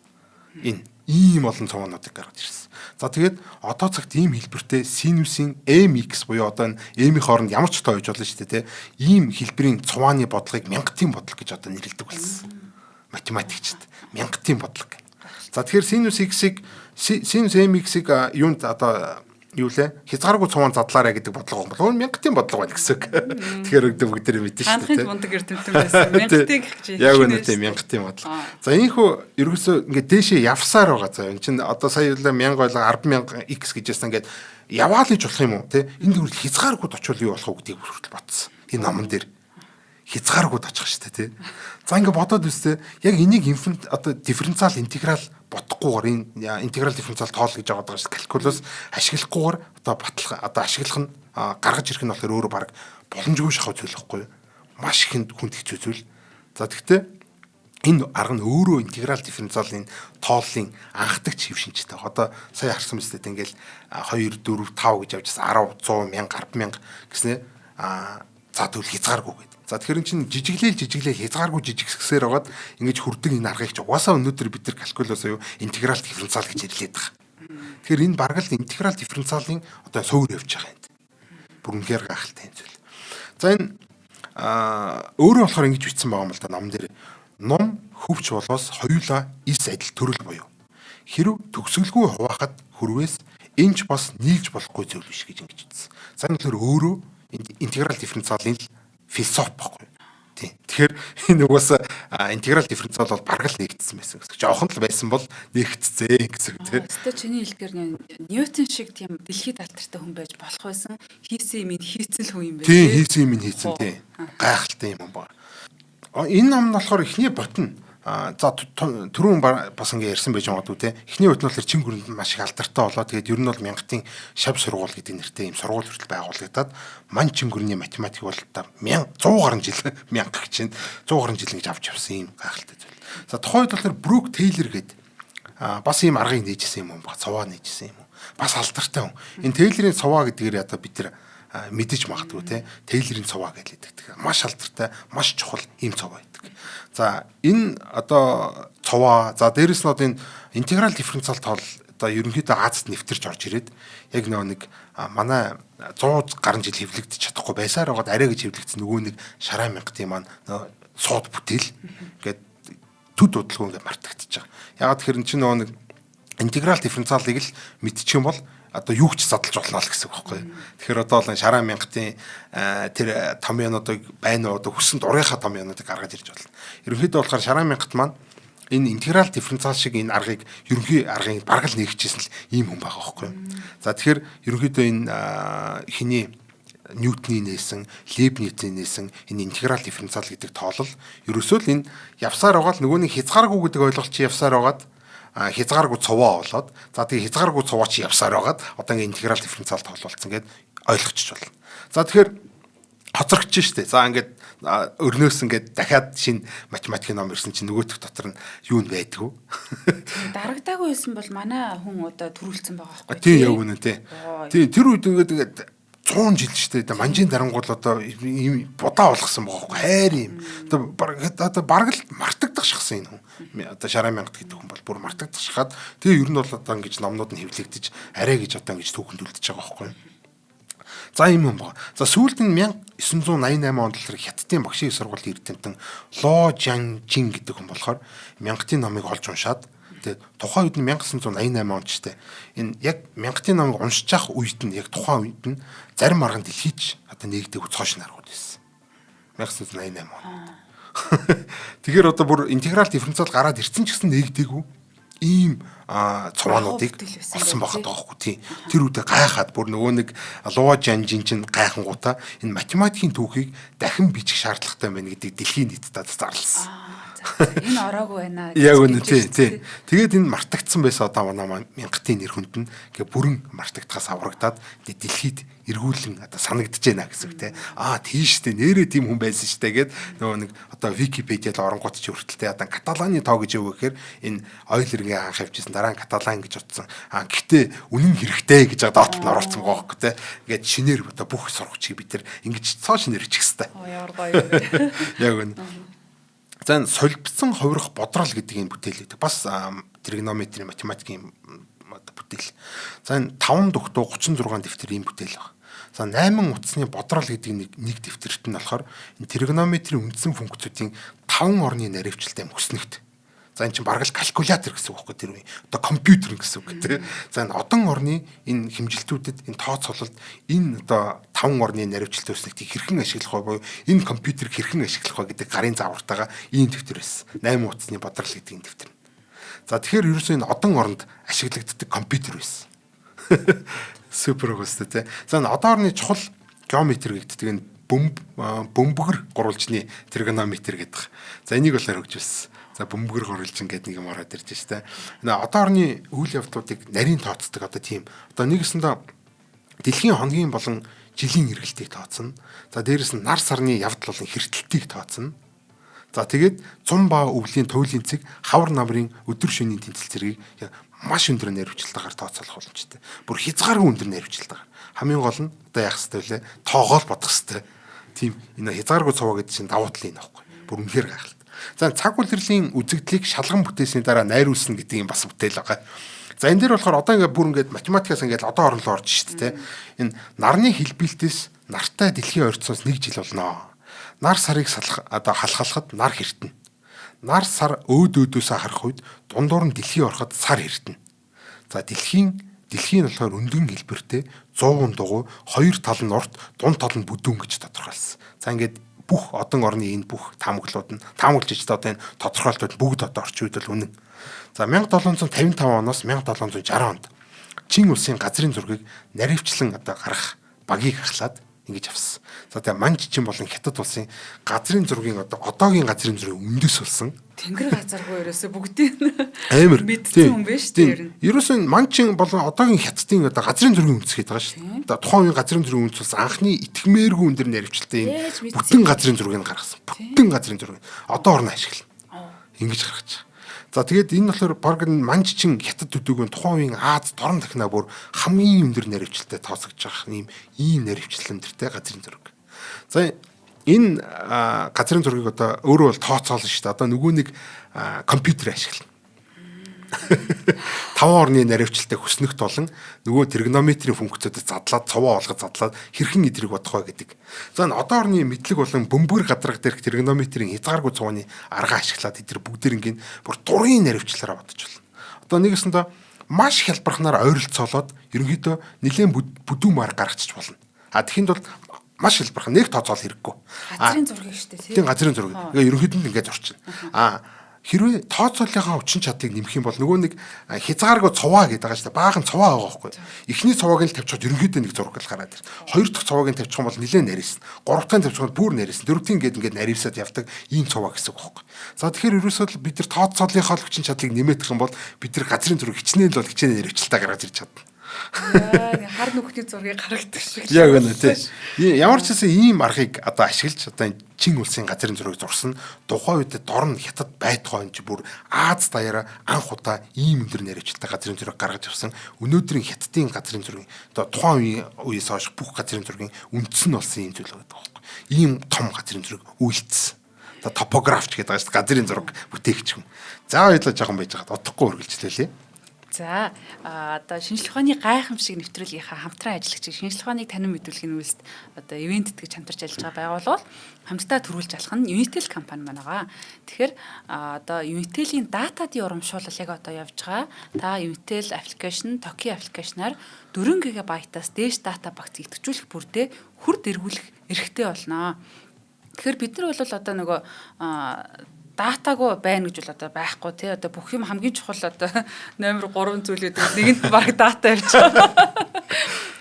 Энэ ийм олон цуваануудыг гаргаж ирсэн. За тэгээд одоо цагт ийм хэлбэртэй синусийн mx буюу одоо энэ m-ийн хооронд ямар ч тоо байж болно шүү дээ, тэ. Ийм хэлбэрийн цувааны бодлогыг мянгатын бодлого гэж одоо нэрлэдэг болсон. Математикчид мянгатын бодлого. За тэгэхээр синус x-ийг синус mx-ийг юунд одоо юу лээ хязгааргүй цувaan задлаарай гэдэг бодлого бол мянгатын бодлого байна гэсэн үг. Тэгэхээр бүгд тэр мэдэн шүү дээ. Ханхын мундаг эрдэмтэн байсан. Мянгатын гэж. Яг үнэ тийм мянгатын бодлого. За ийхүү ерөөсөө ингээд дээшээ явсаар байгаа заа. Энд чинь одоо сая юу лээ 1000 ойлго 100000 x гэжсэн ингээд яваал гэж болох юм уу те? Энд хүртэл хязгааргүй очвол юу болох вэ гэдгийг хүртэл бодсон. Энэ номон дээр хязгааргүй очих шүү дээ тий. За ингээ бодоод үзтээ яг энийг инфинт одоо дифференциал интеграл бодохгүйгээр энэ интеграл дифференциал тоол гэж байгаа шүү дээ. Калькулус ашиглахгүйгээр одоо батлах одоо ашиглах нь гаргаж ирэх нь болохоор өөрөө баг боломжгүй шахав зүйл байхгүй юу? Маш ихэнд хүнд хэцүү зүйл. За тэгтээ энэ арга нь өөрөө интеграл дифференциалын тооллын анхдагч хэв шинжтэй. Одоо сая харсан мэт ингээл 2 4 5 гэж явжсэн 10 100 1000 100000 гэснээр за тэгвэл хязгааргүй гэдэг. За тэгэхээр эн чинь жижиглээл хязгааргүй жижигсэсээр байгаад ингэж хүрдэг энэ аргыг чи угаасаа өнөөдөр бид нар калькулус юу интеграл дифференциал гэж нэрлэдэг байгаа. Тэгэхээр энэ бараг л интеграл дифференциалын одоо суур явж байгаа юм. Бүр үнэхээр гайхалтай юм зүйл. За энэ өөрөө болохоор ингэж бичсэн байгаа юм л да ном дээр. Ном хөвч болоос хоёулаа эс адил төрөл буюу. Хэрв төгсгөлгүй хуваахад хөрвөөс энэ ч бас нийлж болохгүй зүйл биш гэж ингэж бичсэн. За энэ болохоор өөрөө интеграл дифференциалын л философи байхгүй. Тийм. Тэгэхээр энэ угаасаа интеграл дифференциал бол бараг л нэгдсэн байсан гэсэн. Жохон л байсан бол нэгтцээ гэсэн үг тийм. Өстой чиний хэлдгээр Ньютон шиг тийм дэлхийд алдартай хүн байж болох байсан. Хийсэн юм хийцэн л хүн юм байна. Тийм, хийсэн юм хийцэн тийм. Гайхалтай юм байна. Энэ ном нь болохоор эхний ботно. За түрүүн бас ингэ ярьсан байж магадгүй те. Эхний үт нь болохоор чин гүрэнд маш их алдартай болоо. Тэгээд ер нь бол мянгатын шав сургууль гэдэг нэртэй юм сургууль хүртэл байгуулагдаад мань чин гүрний математик бол та 100 гаруй жил мянга гэж чинь 100 гаруй жил ингэж авч явсан юм гайхалтай зүйл. За тухайн үед болохоор Брук Тейлор гэдэг бас ийм аргыг нээжсэн юм ба цуваа нээжсэн юм. Бас алдартай хүн. Энэ Тейлорын цуваа гэдгээр одоо бид нар мэдэж магадгүй те. Тейлорын цуваа гэж хэлдэг. Маш алдартай, маш чухал ийм цуваа байдаг. За энэ одоо цуваа, за дээрэс нь одоо энэ интеграл дифференциал тоол одоо ерөнхийдөө Азад нэвтэрч орж ирээд яг нөгөө нэг манай 100 гаруй жил хэвлэгдэж чадахгүй байсаар байгаад арай гэж хэвлэгдсэн нөгөө нэг шараа мянгатын маань сууд бүтээл ингээд төд удалгүй ингээд мартагдчих байгаа. Ягаад тэгэхээр эн чинь нөгөө нэг интеграл дифференциалыг л мэдчих юм бол одоо юу ч задлж болно л гэсэн үг байхгүй. Тэгэхээр одоо л шараа мянгатын тэр томьёонуудыг байна уу одоо хүссэн дурынхаа томьёонуудыг гаргаж ирж болно. Ерөнхийдөө болохоор шараа мянгат маань энэ интеграл дифференциал шиг энэ аргыг ерөнхий аргыг бараг л нэгжижсэн л ийм хүн байгаа байхгүй. За тэгэхээр ерөнхийдөө энэ хиний Ньютоны нээсэн, Лейбницийн нээсэн энэ интеграл дифференциал гэдэг тоолол ерөөсөө л энэ явсаар байгаа л нөгөө нэг хязгааргүй гэдэг ойлголт чи явсаар байгаад хязгааргүй цуваа болоод за тэгээ хязгааргүй цуваа чи явсаар байгаад одоо ингээ интеграл дифференциал тоололцсон гэд ойлгочих болно. За тэгэхээр хоцрогч штэ. За ингээд өрнөөс ингээд дахиад шинэ математикийн ном ирсэн чинь нөгөөх дотор нь юу нь байдгүй. Дарагдаагүй байсан бол манай хүн одоо төрүүлсэн байгаа байхгүй. Тийм яг үнэн тий. Тийм тэр үед ингээд 100 жил штэ. Манжийн дарангуул одоо ийм будаа болгосон байгаа байхгүй хайр юм. Одоо бараг л мартагдах шахсан энэ хүн. Одоо шараа мянгат гэдэг хүн бол бүр мартагдах шахаад тэгээ ер нь бол одоо ингэж номнууд нь хэвлэгдэж арай гэж одоо ингэж түүхэнд үлдчихэж байгаа байхгүй. За ийм юм байна. За сүүлд нь 1988 онд болохоор Хятадын багшийн сургуулийн эрдэмтэн Ло Жанжин гэдэг хүн болохоор мянгатын номыг олж уншаад те. Тухайн үед нь 1988 онд ч те. Энэ яг мянгатын номыг уншиж явах үед нь яг тухайн үед нь зарим арган дэлхийч одоо нэгдэг цоо шинэ аргууд байсан. 1988 онд. Тэгэхээр одоо бүр интеграл дифференциал гараад ирсэн ч гэсэн нэгдээгүй ийм цуваануудыг олсон байхад байгаа хгүй тийм. Тэр үедээ гайхаад бүр нөгөө нэг Луа Жанжин чинь гайхангуудаа энэ математикийн түүхийг дахин бичих шаардлагатай байна гэдэг дэлхийн нийтэд зарласан. Энэ ороогүй байна. Яг үнэ тий, тий. Тэгээд энэ мартагдсан байсан одоо манай мянгатын нэр хүнд нь ингээ бүрэн мартагдахаас аврагдаад дэлхийд эргүүлэн одоо санагдаж байна гэсэн үг те. Аа тийш дээ нэрээ тийм хүн байсан штэ гэд нөгөө нэг одоо Википедиад оронгууд чи хүртэл те одоо Каталаны тоо гэж юу гэхээр энэ Ойлергийн анх явжсэн дараа нь Каталан гэж утсан. Аа гэтээ үнэн хэрэгтэй гэж доотолд нь оруулсан байгаа хөөхгүй те. Ингээд шинээр одоо бүх сургуучийг бид тэр ингэж цоо шинээр ичих хэвээр. Ямар гоё юм бэ. Яг үнэ. За энэ солбцсон хувирах бодрол гэдэг энэ бүтээл гэдэг. Бас тригонометрийн математикийн бүтээл. За энэ 5 дугтуу 36 дэвтэр ийм бүтээл байна. За 8 утасны бодрол гэдэг нэг дэвтэрт нь болохоор энэ тригонометрийн үндсэн функцүүдийн 5 орны наривчлалтай мөснөгт. За энэ чинь бараг л калькулятор гэсэн үг байхгүй тэр үе. Одоо компьютер гэсэн үг тий. За энэ одон орны энэ хэмжилтүүдэд энэ тооцоололд энэ одоо 5 орны наривчлалт өснөгтийг хэрхэн ашиглах вэ буюу энэ компьютерийг хэрхэн ашиглах вэ гэдэг гарын заавартайгаа ийм дэвтэр байсан. 8 утасны бодрол гэдэг энэ дэвтэр. За тэгэхээр ерөөсөө энэ одон оронд ашиглагддаг компьютер байсан. Супер өгөөстэй тий. За энэ одон орны чухал геометр гэдэг энэ бөмбөгөр гурвалжны тригонометр гэдэг. За энийг болохоор хөгжүүлсэн. За бөмбөгөр гурвалжин гэдэг нэг юм ороод ирж штэ. Нэ одоо орны үйл явдлуудыг нарийн тооцдог одоо тийм. Одоо нэгэсэндээ дэлхийн хоногийн болон жилийн эргэлтийг тооцно. За дээрэс нь нар сарны явдал болон хэртэлтийг тооцно. За тэгээд 100 ба өвлийн туйлын цэг хавар намрын өдөр шөнийн тэнцэл зэргийг маш өндөр наривчлалтайгаар тооцоолох боломжтой. Бүр хязгааргүй өндөр наривчлалтайгаар. Хамгийн гол нь одоо яах ёстой вэ? Тоогоол бодох ёстой. Тийм энэ хязгааргүй цуваа гэдэг чинь давуу тал энэ аахгүй. Бүр үнэхээр гайхалтай. За цаг улирлын үзэгдлийг шалган бүтээсний дараа найруулсан гэдэг юм бас бүтээл байгаа. За энэ дээр болохоор одоо ингээ бүр ингээд математикаас ингээд одоо оронлоо орж шít те. Энэ нарны хэлбэлтээс нартай дэлхийн ойрцоос 1 жил болно. Нар сарыг салах одоо халахалхад нар хэртэнэ. Нар сар өөд өөдөөсөө харах үед дундуур нь дэлхий ороход сар хэртэнэ. За дэлхийн болохоор өндгөн хэлбэртэй 100 дугуй хоёр тал нь урт, дунд тал нь бүдүүн гэж тодорхойлсон. За ингээд бүх одон орны энэ бүх таамаглууд нь таамаглаж ич одоо энэ тодорхойлолтууд бүгд одоо орчин үед бол үнэн. За 1755 оноос 1760 онд Чин улсын газрын зургийг наривчлан одоо гаргах багийг ахлаад ингэж авсан. За тэгээ Манж чин болон Хятад улсын газрын зургийн одоо одоогийн газрын зургийн үндэс болсон. Тэнгэр газаргүй ерөөсө бүгдийг амар мэдсэн хүн биш үү ер нь. Ерөөсөө Манчин болон одоогийн Хятадын одоо газрын зургийн үндэс гэдэг байгаа шүү дээ. Одоо тухайн үеийн газрын зургийн үндэс болсон анхны итгэмээргүй өндөр наривчлалтай энэ бүтэн газрын зургийг гаргасан. Бүтэн газрын зургийг одоо орно ашиглана. Ингэж гаргаж байгаа. За тэгээд энэ болохоор баг Манж чин Хятад төдийгүй тухайн үеийн Аз дорн дахнаа бүр хамгийн өндөр наривчлалтай тооцогдож байгаа ийм наривчлал өндөртэй газрын зураг. За энэ газрын зургийг одоо өөрөө бол тооцоолно шүү дээ. Одоо нөгөө нэг компьютер ашиглана. 5 орны наривчлалтай хөснөгт болон нөгөө тригонометрийн функцүүдэд задлаад цовоо олгож задлаад хэрхэн эдрийг бодох вэ гэдэг. За энэ одоо орны мэдлэг болон бөмбөр гадраг дээрх тригонометрийн хязгааргүй цувааны арга ашиглаад эдгээр бүгдээрингийн бүр дурын наривчлалаараа бодож болно. Одоо нэгэсэндээ маш хялбархнаар ойролцоолоод ерөнхийдөө нэлээд бүдүүн мар гаргачих болно. А тэгэхэд бол маш хялбархан нэг тооцоол хэрэггүй. Газрын зургийг шүү дээ. Тийм газрын зургийг. Тэгээ ерөнхийдөө ингээд зурчихна. А хэрвээ тооцоолынхаа хүчин чадлыг нэмэх юм бол нөгөө нэг хязгааргүй цуваа гэдэг байгаа шүү дээ. Баахан цуваа байгаа байхгүй. Эхний цувааг нь тавьчихад ерөнхийдөө нэг зураг л гараад ирнэ. Хоёр дахь цувааг нь тавьчих юм бол нэлээд нарийсна. Гурав дахь нь тавьчих бол бүр нарийсна. Дөрөв дахь ингээд ингээд наривсаад явдаг ийм цуваа гэсэн үг байхгүй. За тэгэхээр ерөөсөө л бид нар тооцоолынхаа хүчин чадлыг нэмэх юм бол бид нар газрын зураг хичнээн л бол хичнээн наривчлалтаа гаргаж ирж чадна. Хар нүхний зургийг гаргадаг шиг. Яг үнэ тий. Ямар ч гэсэн ийм аргыг одоо ашиглаж одоо чин улсын газрын зургийг зурсан. Тухайн үед дорн Хятад байтугай энэ бүр Аз даяараа анх удаа ийм өндөр наривчлалтай газрын зураг гаргаж авсан. Өнөөдрийн Хятадын газрын зургийн одоо тухайн үеийн үеэс хойш бүх газрын зургийн үндэс нь болсон ийм зүйл байдаг байхгүй. Ийм том газрын зураг үйлдсэн. Одоо топографч гэдэг байгаа шүү дээ. Газрын зураг бүтээгч хүн. За хоёулаа жоохон байж байгаад удахгүй үргэлжлүүлье. За одоо шинжлэх ухааны гайхамшиг нэвтрүүлгийнхаа хамтран ажиллагчид шинжлэх ухааныг танин мэдүүлэхийн үйлсэд одоо ивент гэж хамтарч ажиллаж байгаа байгууллага хамтдаа төрүүлж алах нь Unitel компани маань байгаа. Тэгэхээр одоо Unitel-ийн датадын урамшуулал яг одоо явж байгаа. Та Unitel application, Toki application-аар 4 ГБ-аас дээш дата багц идэвхжүүлэх бүрдээ хүрд эргүүлэх эрхтэй болно. Тэгэхээр бид нар бол одоо нөгөө датагүй байна гэж бол одоо байхгүй тий, одоо бүх юм хамгийн чухал одоо номер 3 зүйл гэдэг нэгэнт баг дата явж байгаа.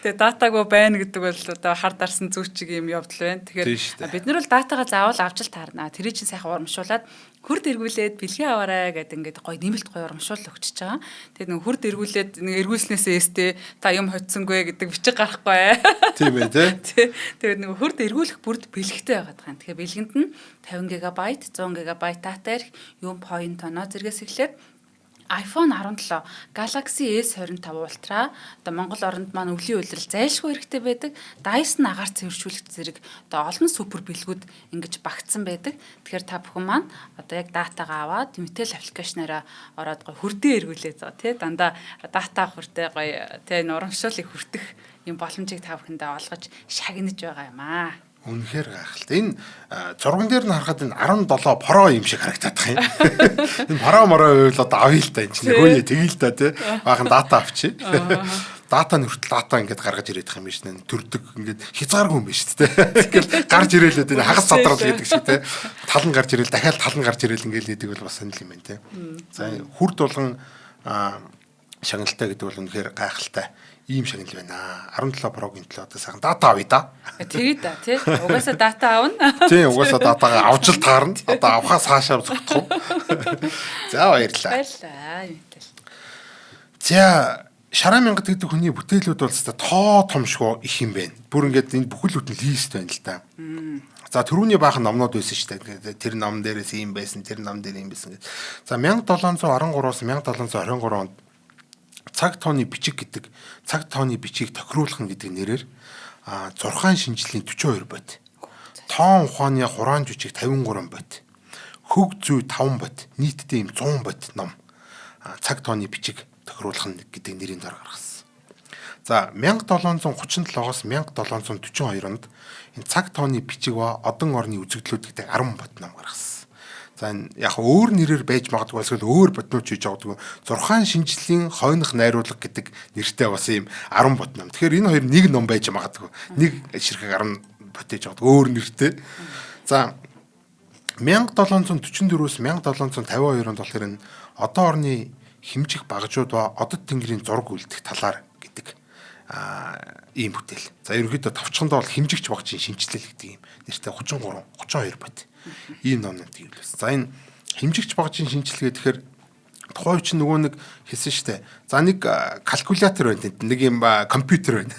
Тэгээ датагүй байна гэдэг бол одоо хар дарсан зүү чиг юм явдал байна. Тэгэхээр бид нар бол датагаа заавал авч л таарна. Тэрий чинь сайхан урамшуулад хүрд эргүүлээд бэлгээ аваарай гэдэг ингээд гоё нэмэлт гоё урамшуул өгчөж байгаа. Тэгээд нэг хүрд эргүүлээд нэг эргүүлснээсээ эстэй та юм хоцсонгүй гэдэг бичиг гарахгүй. Тийм ээ тий. Тэгээд нэг хүрд эргүүлэх бүрд бэлгтэй байгаад байгаа юм. Тэгэхээр бэлгэнд нь 50 ГБ, 100 ГБ дата эрх, юм point оноо зэргээс эхлээд iPhone 17, Galaxy S25 Ultra, одоо Монгол оронд маань өвлийн улирал зайлшгүй хэрэгтэй байдаг. Dyson агаар цэвэршүүлэгч зэрэг одоо олон супер бэлгүүд ингэж багтсан байдаг. Тэгэхээр та бүхэн маань одоо яг датагаа аваад Unitel application-аараа ороод гоё хүрдээ эргүүлээ заа тий, дандаа дата авах хүрдээ гоё тий урамшууллыг хүртэх юм боломжийг та бүхэндээ олгож шагнаж байгаа юм аа. Үнэхээр гайхалтай. Энэ зурган дээр нь харахад энэ 17 Pro юм шиг харагдаад байгаа юм. Энэ Pro моро байвал одоо авъя л та энэ чинь. Хөөе тэгэл л та тий. Баахан дата авчи. Дата нь хүртэл дата ингээд гаргаж ирээд их юм биш нэ. Төрдөг ингээд хязгааргүй юм биш үү тий. Ингээл гарч ирээл энэ хагас садрал гэдэг шиг тий. Тал нь гарч ирээл дахиад тал нь гарч ирээл ингээд нэдэг бол бас сонирхол юм байна тий. За хүрд болгон шагналтай гэдэг бол үнэхээр гайхалтай ийм шагнал байна. 17 Pro-гийн төлөө одоо сайхан дата авъя да. Тэгээ да тий. Угаасаа дата авна. Тийм, угаасаа датагаа авч л таарна. Одоо авахаас хаашаа зүгтэх үү? За баярлалаа. Баярлалаа. Unitel. За Шараа мянгат гэдэг хүний бүтээлүүд бол зөвхөн тоо томшгоо их юм байна. Бүр ингээд энэ бүхэл бүтэн лист байна л да. За түрүүний баахан номнууд байсан шүү дээ. Тэр ном дээрээс ийм байсан, тэр ном дээр ийм байсан гэдэг. За 1713-аас 1723 онд цаг тооны бичиг гэдэг, цаг тооны бичгийг тохируулах нь гэдэг нэрээр 6 шинжлэлийн 42 бот. Тоон ухааны хураан жүжиг 53 бот. Хөг зүй 5 бот. Нийтдээ ийм 100 бот ном цаг тооны бичиг тохируулах нь гэдэг нэрийн дор гаргасан. За 1737-оос 1742 онд энэ цаг тооны бичиг ба одон орны үзэгдлүүд гэдэг 10 бот ном гаргасан. За энэ яг өөр нэрээр байж магадгүй, эсвэл өөр боднууд хийж байгаагүй. 6 шинжлэлийн хойнох найруулга гэдэг нэртэй бас ийм 10 бот ном. Тэгэхээр энэ хоёр нэг ном байж магадгүй. Нэг ширхэг 10 бот хийж магадгүй өөр нэртэй. За 1744-өөс 1752 онд болохоор энэ одоо орны хэмжих багажууд ба одод тэнгэрийн зураг үлдэх талаар гэдэг ийм бүтээл. За ерөнхийдөө товчхондоо бол хэмжигч багжийн шинжилэл гэдэг ийм нэртэй 33, 32 бот. Ийм ном нэмтгийг хэлсэн. За энэ хэмжигч багжийн шинжилгээ гэхээр тухайн үе чинь нөгөө нэг хэлсэн штэ. За нэг калькулятор байна тэнд. Нэг юм компьютер байна.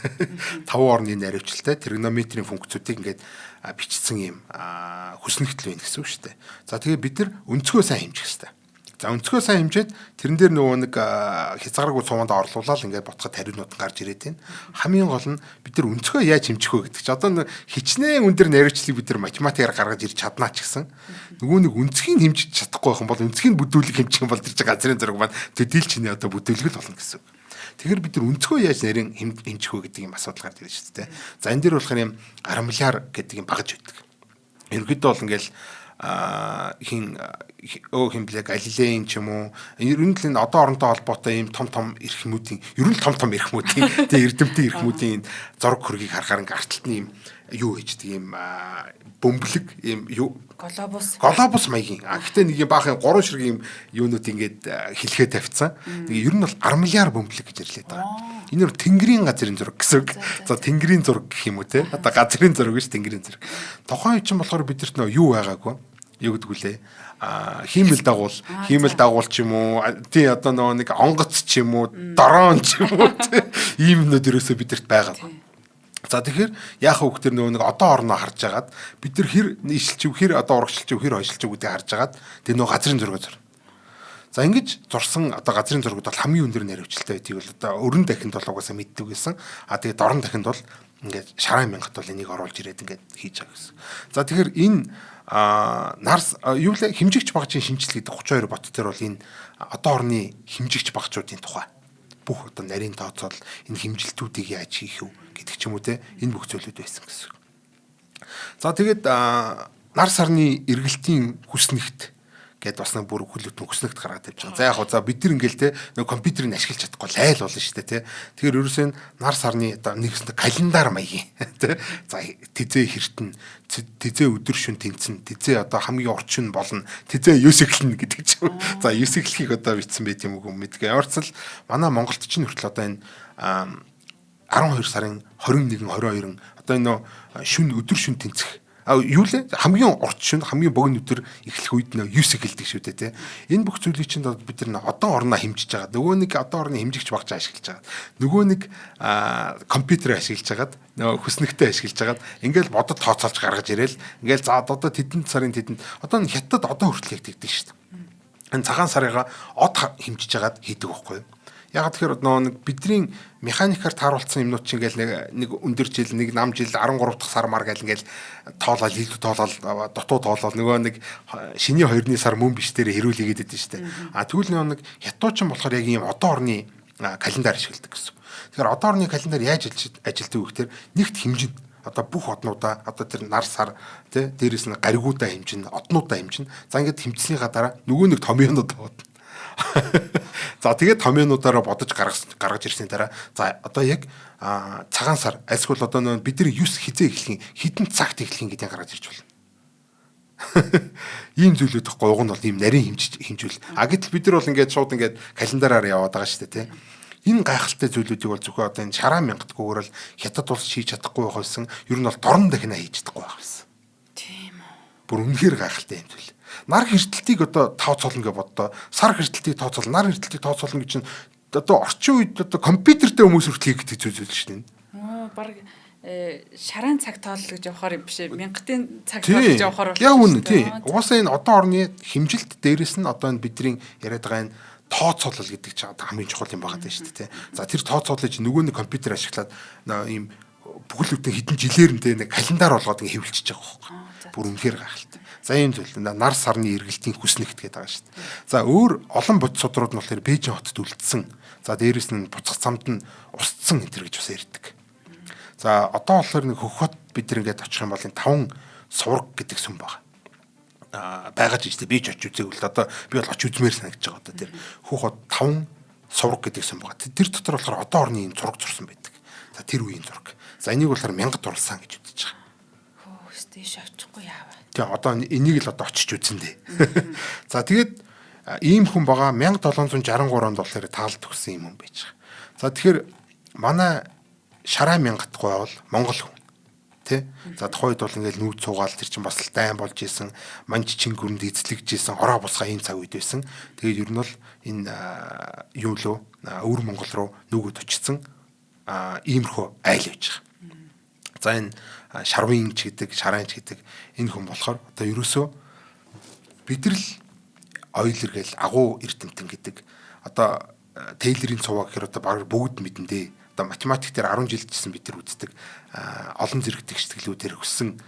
5 орны наривчлалтай тригонометрийн функцүүдийг ингээд бичсэн юм хүснэгтэл байна гэсэн үг штэ. За тэгээ бид нар өнцгөө сайн хэмжих хэвээр. За өнцгөө сайн хэмжээд тэрэн дээр нөгөө нэг хязгааргүй цуванд орлуулаад ингээд ботход хариунууд гарч ирээд байна. Хамгийн гол нь бид нар өнцгөө яаж хэмжих вэ гэдэг чи одоо хичнээн өндөр наривчлалыг бид нар математикаар гаргаж ирж чаднаа ч гэсэн нөгөө нэг өнцгийг хэмжиж чадахгүй байх юм бол өнцгийн бүдүүлэг хэмжих юм бол тэр чинь газрын зураг маань төдийл чиний одоо бүдүүлэг л болно гэсэн үг. Тэгэхээр бид нар өнцгөө яаж нарийн хэмжих вэ гэдэг юм асуудал гарч ирж шүү дээ. За энэ дээр болохоор юм армляр гэдэг юм багаж байдаг. Ерөнхийдөө бол ингээл хин хин блэ Галилеийн ч юм уу, ер нь л энэ одоо оронтой холбоотой ийм том том эрхмүүдийн, ер нь том том эрхмүүдийн тэгээ эрдэмтэн эрхмүүдийн зураг хөргийг харахаар ингээ арталт нь ийм юу хийждэг ийм бөмбөлөг ийм юу глобус глобус маягийн. А гэтээ нэг юм баахан гурван ширхэг юм юунууд ингээд хэлхээ тавьчихсан. Нэг ер нь бол армляр бөмбөлөг гэж нэрлэдэг байгаа. Энэ нь тэнгэрийн газрын зураг гэсэн үг. За тэнгэрийн зураг гэх юм уу те. Одоо газрын зураг биш, тэнгэрийн зураг. Тухайн үед чинь болохоор бидэрт нөө юу байгаагүй. Юу гэдэг вүлээ? Хиймэл дагуул, хиймэл дагуул ч юм уу, тий одоо нөгөө нэг онгоц ч юм уу, дрон ч юм уу тий ийм юмнууд ерөөсөө бидэрт байгаагүй. За тэгэхээр яах вэ гэхээр нөгөө нэг одоо орноо харж агаад бид нар хэр нийшилж, хэр одоо урагшилж, хэр хойшилж гэдгийг харж агаад тэр нөгөө газрын зураг зурна. За ингэж зурсан одоо газрын зурагд бол хамгийн өндөр наривчлалтай байдгийг бол одоо өрн дахинд бол угаасаа мэддэг байсан. А тэгээд дорн дахинд бол ингээд шараа мянгат бол энийг оруулж ирээд ингээд хийж байгаа гэсэн. За тэгэхээр энэ нарс юу лээ хэмжигч багжийн шинжилгээ гэдэг 32 бот дээр бол энэ одоо орны хэмжигч багжуудын тухай Бүх одоо нарийн тооцоол, энэ хэмжилтүүдийг яаж хийх вэ гэдэг ч юм уу те, энэ бүх зүйлүүд байсан гэсэн. За тэгээд нар сарны эргэлтийн хүснэгт гэд бас нэг бүр хөл өтөн хүснэгт гаргаад тавьж байгаа. За яг хоо за бид нар ингээл те нэг компьютерийг ашиглаж чадахгүй лайл болно шүү дээ те. Тэгэхээр ерөөсөө нар сарны одоо нэгсэн календар маягийн те. За тэзээ хэртэн, тэзээ өдөр шөн тэнцэн, тэзээ одоо хамгийн урт шөн болно, тэзээ юус эхлэнэ гэдэг ч юм. За юус эхлэхийг одоо бичсэн байт юм уу мэдгүй. Ямар ч л манай Монголд ч хүртэл одоо энэ 12 сарын 21 22 одоо энэ шүн өдөр шүн тэнцэх. А юу лээ? Хамгийн урт шөнө, хамгийн богино өдөр эхлэх үед нөө 9 эхэлдэг шүү дээ, тэ. Энэ бүх зүйлийг чинь бид нар одоо орноо хэмжиж байгаа. Нөгөө нэг одоо орны хэмжигч багч ашиглаж байгаа. Нөгөө нэг компьютер ашиглаж хагаад, нөгөө хүснэгтэй ашиглаж хагаад ингээл бодод тооцоолж гаргаж ирээл ингээл за одоо тэдэн сарын тэдэнд одоо энэ хятад одоо хүртэл яг тэгдэг шүү дээ. Энэ цагаан сарыгаа од хэмжиж хагаад хийдэг байхгүй юу? Яг тэгэхээр нөгөө нэг бидний механикаар тааруулсан юмнууд чинь ингээл нэг өндөр жил, нэг нам жил 13 дахь сар мар гэл ингээл тоолол, илүү тоолол, дутуу тоолол нөгөө нэг шиний 2-ны сар мөн биш дээр хэрүүлээгээд идэв шүү дээ. А тэгвэл нөгөө нэг хятадчин болохоор яг ийм одоо орны календар ашигладаг гэсэн. Тэгэхээр одоо орны календар яаж ажилтдаг вэ гэхээр нэгт хэмжин одоо бүх однуудаа одоо тэр нар сар тий дээрэс нь гаригуудаа хэмжин, однуудаа хэмжин. За ингээд хэмжснийхаа дараа нөгөө нэг томьёонууд бодно. За тэгээд томьёонуудаараа бодож гаргаж ирсний дараа за одоо яг цагаан сар альсгүй одоо нөө бид нар 9 хизээ эхлэх юм, хэдэн цагт эхлэх юм гэдгийг гаргаж ирж болно. Ийм зүйлүүд тахгүй уг нь бол ийм нарийн хэмжүүл. А гэтэл бид нар бол ингээд шууд ингээд календараар яваад байгаа шүү дээ, тий. Энэ гайхалтай зүйлүүдийг бол зөвхөн одоо энэ шараа мянгатгүйгээр бол хятад улс хийж чадахгүй байх байсан. Ер нь бол дорн дахина хийж чадахгүй байх байсан. Тийм үү. Бүр үнэхээр гайхалтай юм зүйл. Нар хэртэлтийг одоо тооцоолно гэж боддоо. Сар хэртэлтийг тооцоол, нар хэртэлтийг тооцоолно гэж чинь одоо орчин үед одоо компьютертэй хүмүүс хүртэл хийх гэдэг зүйл шүү дээ. Оо баг шараан цаг тоолол гэж явахаар юм биш ээ. Мянгатын цаг тоолол гэж явахаар болчих. Яг үнэ тий. Угаасаа энэ одоо орны хэмжилт дээрэс нь одоо энэ бидний яриад байгаа энэ тооцоолол гэдэг чинь хамгийн чухал юм байгаа даа шүү дээ тий. За тэр тооцоолыг чинь нөгөө нэг компьютер ашиглаад ийм бүхэл бүтэн хэдэн жилээр нь тий нэг календар болгоод ингэ хэвлчихэж байгаа байхгүй. Бүр үнэхээр гайхалтай. За ийм зүйл нар сарны эргэлтийн хүснэгт гэдэг байгаа шүү дээ. За өөр олон бодис судрууд нь болохоор Бээжин хотод үлдсэн. За дээрэс нь буцах замд нь устсан энэ төр гэж бас ярьдаг. За одоо болохоор нэг хөх хот бид нар ингээд очих юм бол энэ 5 сувраг гэдэг сүм байгаа. Байгаа ч ихтэй би ч очиж үзээгүй л одоо би бол очиж үзмээр санагдаж байгаа одоо тэр хөх хот 5 сувраг гэдэг сүм байгаа. Тэр дотор болохоор одоо орны ийм зураг зурсан байдаг. За тэр үеийн зураг. За энийг болохоор 1000 дурлсан гэж үзэж байгаа. Хөөс тийш очихгүй яаваа. Тэгээ одоо энийг л одоо очиж үзэн дээ. За тэгээд ийм хүн байгаа 1763 онд болохоор таалд өгсөн юм хүн байж байгаа. За тэгэхээр манай шараа мянгатгүй бол Монгол хүн. Тэ? За тухайн үед бол ингээл нүүд суугаал тэр чинь бас л дайн болж исэн, манж чин гүрэнд эзлэгж исэн, ороо бусгаа ийм цаг үед байсан. Тэгээд ер нь бол энэ юу лөө өвөр Монгол руу нүгөд очсон иймэрхүү айл явж байгаа. За энэ шарвын ч гэдэг, шараанч гэдэг энэ хүн болохоор одоо ерөөсөө бид нар л Ойлер гээл агуу эрдэмтэн гэдэг одоо Тейлорын цуваа гэхээр одоо баг бүгд мэдэн дээ. Одоо математик дээр 10 жил жисэн бид нар үздэг олон зэрэг тэгшгэлүүдээр өссөн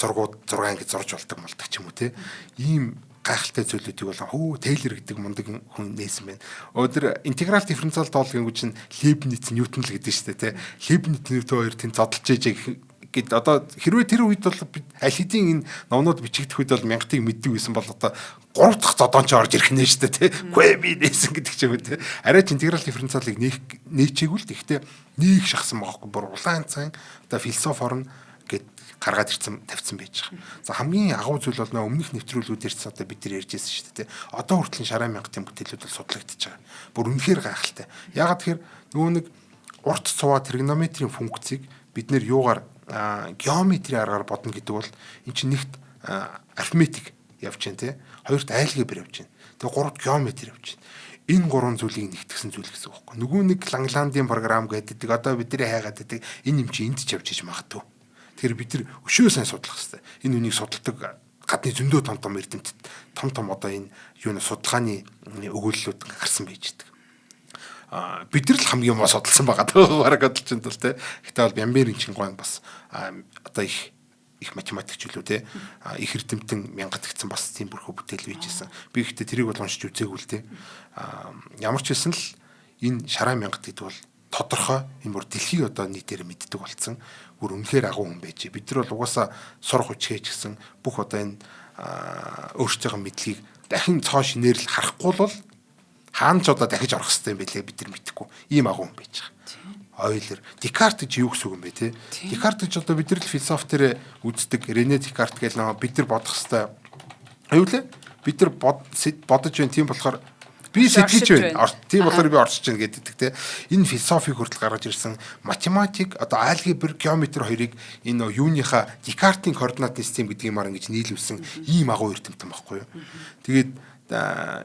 зургууд 6 анги зурж болдог молдог ч юм уу те. Ийм гайхалтай зүйлүүдийг бол хөө Тейлор гэдэг мундаг хүн нээсэн байна. Өнөөдөр интеграл дифференциал тоол гингүү чинь Лейбниц Ньютон л гэдэг шүү дээ те. Лейбниц Ньютон хоёр тэнд зодолж ээжээ гэд одоо хэрвээ тэр үед бол аль хэдийн энэ номнууд бичигдэх үед бол мянгатыг мэддэг байсан бол одоо 3 дахь зодон ч орж ирэх нэ шүү дээ тий. Үгүй би нээсэн гэдэг ч юм уу тий. Арай ч интеграл дифференциалыг нээчээгүй л гэхдээ нэг шахсан байгаа хгүй бүр улаан цан одоо философор нь гэд гаргаад ирсэн тавьсан байж байгаа. За хамгийн агуу зүйл бол нөө өмнөх нэвтрүүлгүүдээр ч одоо бид нар ярьж байсан шүү дээ тий. Одоо хүртэл шараа мянгатын бүтээлүүд бол судлагдчихж байгаа. Бүр үнэхээр гайхалтай. Яагаад тэгэхээр нөгөө нэг урт цуваа тригонометрийн функцийг бид нэр юугаар геометрийн аргаар бодно гэдэг бол эн чинь нэгт арифметик явж байна те. Хоёрт алгебр явж байна. Тэгээ гуравт геометри явж байна. Энэ гурван зүйлийг нэгтгсэн зүйл гэсэн үг байхгүй. Нөгөө нэг Лангландын програм гэдэг одоо бидний хайгаад байдаг энэ юм чи энд ч явж иж магадгүй. Тэгэхээр бид нар өшөө сайн судлах хэрэгтэй. Энэ үнийг судалдаг гадны зөндөө том том эрдэмтэд том том одоо энэ юуны судалгааны өгүүлэлүүд гарсан байж байдаг. Бид нар л хамгийн муу судалсан байгаа бараг бодолч юм л те. Гэтэ бол Бямберийн чин гойн бас одоо их математикч үлээ те. Их эрдэмтэн мянгат гэсэн бас тийм бүрхүү бүтээл байжсэн. Би ихтэй тэрийг бол уншиж үзээгүй л те. Ямар ч байсан л Энэ Шараа Мянгат гэдэг бол тодорхой энэ бүр дэлхийг одоо нийтээр мэддэг болсон. Бүр үнэхээр агуу хүн байж. Бид нар бол угаасаа сурах хүчгээ ч гэсэн бүх одоо энэ өөрсдийнхөө мэдлэгийг дахин цоо шинээр л харахгүй бол хаана ч одоо дахиж орох хэрэгтэй юм бэлээ бид нар мэдэхгүй. Ийм агуу хүн байж байгаа. Ойлер Декарт гэж юу гэсэн үг юм бэ те? Декарт гэж одоо бид нар л философи дээр үздэг Рене Декарт гэж нэг бид нар бодох хэрэгтэй. Аюу лээ? Бид нар бодож байна тийм болохоор би сэтгэж байна. Тийм болохоор би орчиж байна гэдэг те. Энэ философиг хүртэл гаргаж ирсэн математик одоо алгебр, геометр хоёрыг энэ юуныхаа Декартын координатын систем гэдэг юмар ингэж нийлүүлсэн ийм агуу эрдэмтэн байхгүй юу. Тэгээд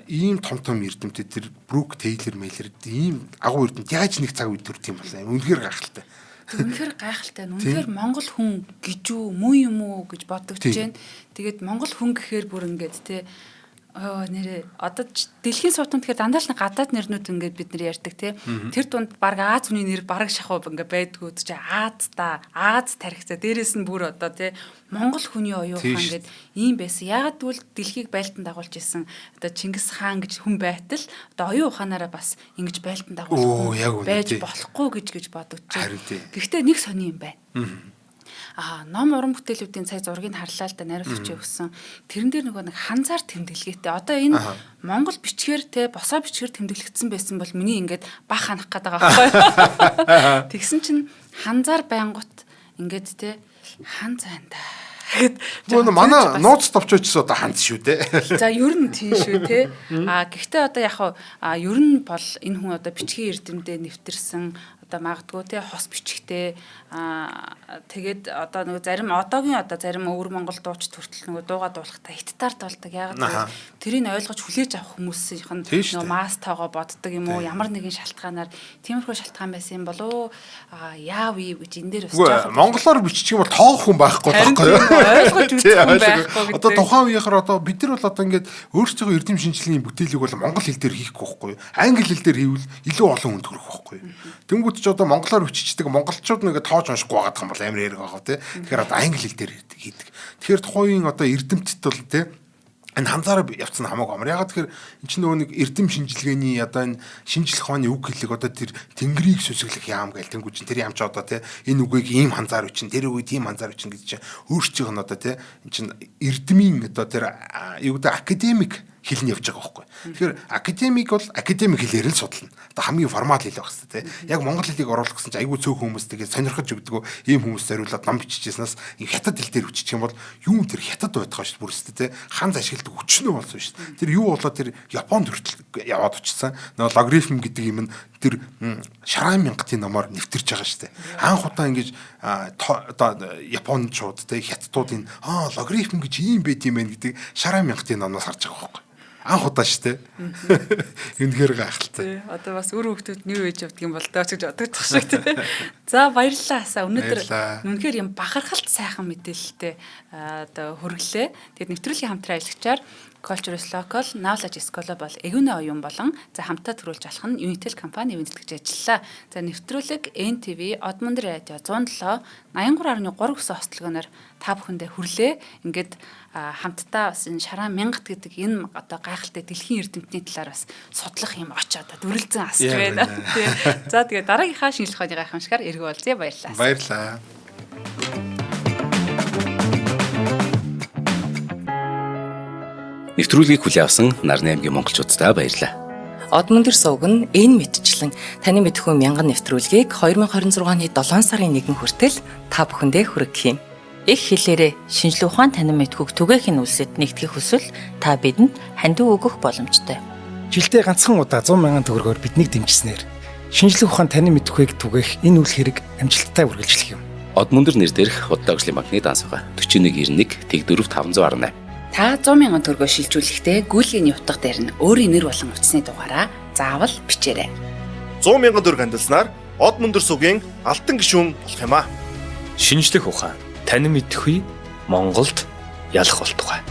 ийм том том эрдэмтэд тэр Брук Тейлор Мейлер ийм агуу эрдэмт яаж нэг цаг үед төрдөг юм болоо. Үнэхээр гайхалтай. Үнэхээр гайхалтай. Үнэхээр монгол хүн гэж үү, муу юм уу гэж бодогдож байна. Тэгээд монгол хүн гэхээр бүр ингээд те оо нэрээ одоо дэлхийн суудсан тэгэхээр дандаа л гадаад нэрнүүд ингээд бид нар ярьдаг тий. Тэр дунд баг Аз хүний нэр бараг шахуу ингээд байдгүй чи Аз та Аз тарихцаа дээрээс нь бүр одоо тий Монгол хүний оюун ухаан ингээд ийм байсан. Яагаад гэвэл дэлхийг байлдан дагуулж исэн одоо Чингис хаан гэж хүн байтал одоо оюун ухаанаараа бас ингэж байлдан дагуулах байж болохгүй гэж гэж бодогдож. Гэхдээ нэг сони юм байна. Ном уран бүтээлүүдийн сая зургийг харлаа л да найруулагч өгсөн. Тэрэн дээр нөгөө нэг ханзаар тэмдэглэгээтэй. Одоо энэ Монгол бичгээр те босоо бичгээр тэмдэглэгдсэн байсан бол миний ингээд бах ханах гээд байгаа байхгүй юу. Тэгсэн чинь ханзаар байнгут ингээд те ханз байна да. Гэт манай нууц товчоочс одоо ханз шүү дээ. За ер нь тийм шүү те. Гэхдээ одоо яг ер нь бол энэ хүн одоо бичгийн эрдэмдээ нэвтэрсэн одоо магадгүй те хос бичгтэй тэгээд одоо нөгөө зарим одоогийн одоо зарим өвөр Монгол дуучид хүртэл нөгөө дууга дуулахдаа хятадаар дуулдаг. Яагаад гэвэл тэрийг ойлгож хүлээж авах хүмүүсийнх нь нөгөө мас тоогоо боддог юм уу ямар нэгэн шалтгаанаар тиймэрхүү шалтгаан байсан юм болов яав ий гэж энэ дээр бас жоохон монголоор биччих юм бол тоох хүн байхгүй байхгүй юу? Ойлгож үзэх хүн байхгүй гэдэг. Одоо тухайн үеийнхэр одоо бид нар бол одоо ингээд өөрсдийнхөө эрдэм шинжилгээний бүтээлийг бол монгол хэл дээр хийхгүй байхгүй юу? Англи хэл дээр хийвэл илүү олон хүнд хүрэх байхгүй юу? Тэнгүүд ч одоо монголоор биччихдэг монголчууд нэг тоож уншихгүй байгаа юм бол амар хэрэг байгаа тий. Тэгэхээр одоо англи хэл дээр хийдэг. Тэгэхээр тухайн үеийн одоо эрдэмтэд бол тий энэ ханзаараа явцсан хамаагүй амар. Ягаад тэгэхээр эн чинь нөгөө нэг эрдэм шинжилгээний одоо энэ шинжлэх ухааны үг хэллэг одоо тэр тэнгэрийг сүсэглэх яам гээл тэнгүү чинь тэр яам ч одоо тий энэ үгийг ийм ханзаар үчин тэр үгийг тийм ханзаар үчин гэж чинь өөрсдийнх нь одоо тий эн чинь эрдмийн одоо тэр юу гэдэг академик хэл нь явж байгаа байхгүй. Тэгэхээр академик бол академик хэлээр л судална. Одоо хамгийн формал хэл байх хэрэгтэй тий. Яг монгол хэлийг оруулах гэсэн чинь айгүй цөөхөн хүмүүс тэгээ сонирхож өгдөг ийм хүмүүс зориулаад ном биччихсэнээс энэ хятад хэл дээр өччих юм бол юм тэр хятад байдгаа шүү дээ бүр өстө тий. Ханз ашигладаг өчнөө болсон шүү дээ. Тэр юу болоо тэр Японд хүртэл яваад очсон. Нөгөө логарифм гэдэг юм нь тэр шараа мянгатын номоор нэвтэрч байгаа шүү дээ. Анх удаа ингэж одоо японочууд тий хятадууд энэ логарифм гэж ийм байт юм байна гэдэг шараа мянгатын номноос харж байгаа байхгүй. Анх удаа шүү дээ. Үнэхээр гайхалтай. Одоо бас үр хөвгтүүд new age явдаг юм бол доо ч гэж бодогдох шиг тий. За баярлалаа хасаа. Өнөөдөр үнэхээр юм бахархалт сайхан мэдээлэлтэй одоо хүргэлээ. Тэгээд нэвтрүүлгийн хамтран ажиллагчаар Cultures Local, Knowledge School бол Эгүнэ оюун болон за хамтаа төрүүлж алах нь Unitel компани ивэн тэтгэж ажиллаа. За нэвтрүүлэг NTV, Одмонд радио 107 83.3 гэсэн хослогоноор та бүхэндээ хүрлээ. Ингээд хамтдаа бас энэ шараа мянгат гэдэг энэ одоо гайхалтай дэлхийн эрдэмтний талаар бас судлах юм оч одоо дүрэлзэн асч байна. За тэгээд дараагийнхаа шинжлэх ухааны гайхамшигар эргүү болзъя. Баярлалаа. Баярлалаа. Нэвтрүүлгийг хүлээн авсан Нарны аймгийн монголчууддаа баярлалаа. Одмөндөр сувг нь энэ мэтчлэн таны мэдхүү мянган нэвтрүүлгийг 2026 оны 7 сарын 1 хүртэл та бүхэндээ хүргэх юм. Их хэлээрээ шинжлэх ухаан танин мэдхүйг түгээхийн үлсэд нэгтгэх хүсвэл та бидэнд хандив өгөх боломжтой. Жилдээ ганцхан удаа 100 мянган төгрөгөөр биднийг дэмжсэнээр шинжлэх ухаан танин мэдхүйг түгээх энэ үйл хэрэг амжилттай үргэлжлэх юм. Одмөндөр нэр дээрх Худалдаа хөгжлийн банкны данс байгаа. 4191 Тэг4 518. Та 100 мянган төгрөгөөр шилжүүлэхдээ гүйлгээний утга дээр нь өөрийн нэр болон утасны дугаараа заавал бичээрэй. 100 мянган төгрөг хандилснаар Одмөндөр сугийн алтан гишүүн болох юм аа. Шинжлэх ухаан танин мэдхүй Монголд ялах болтугай.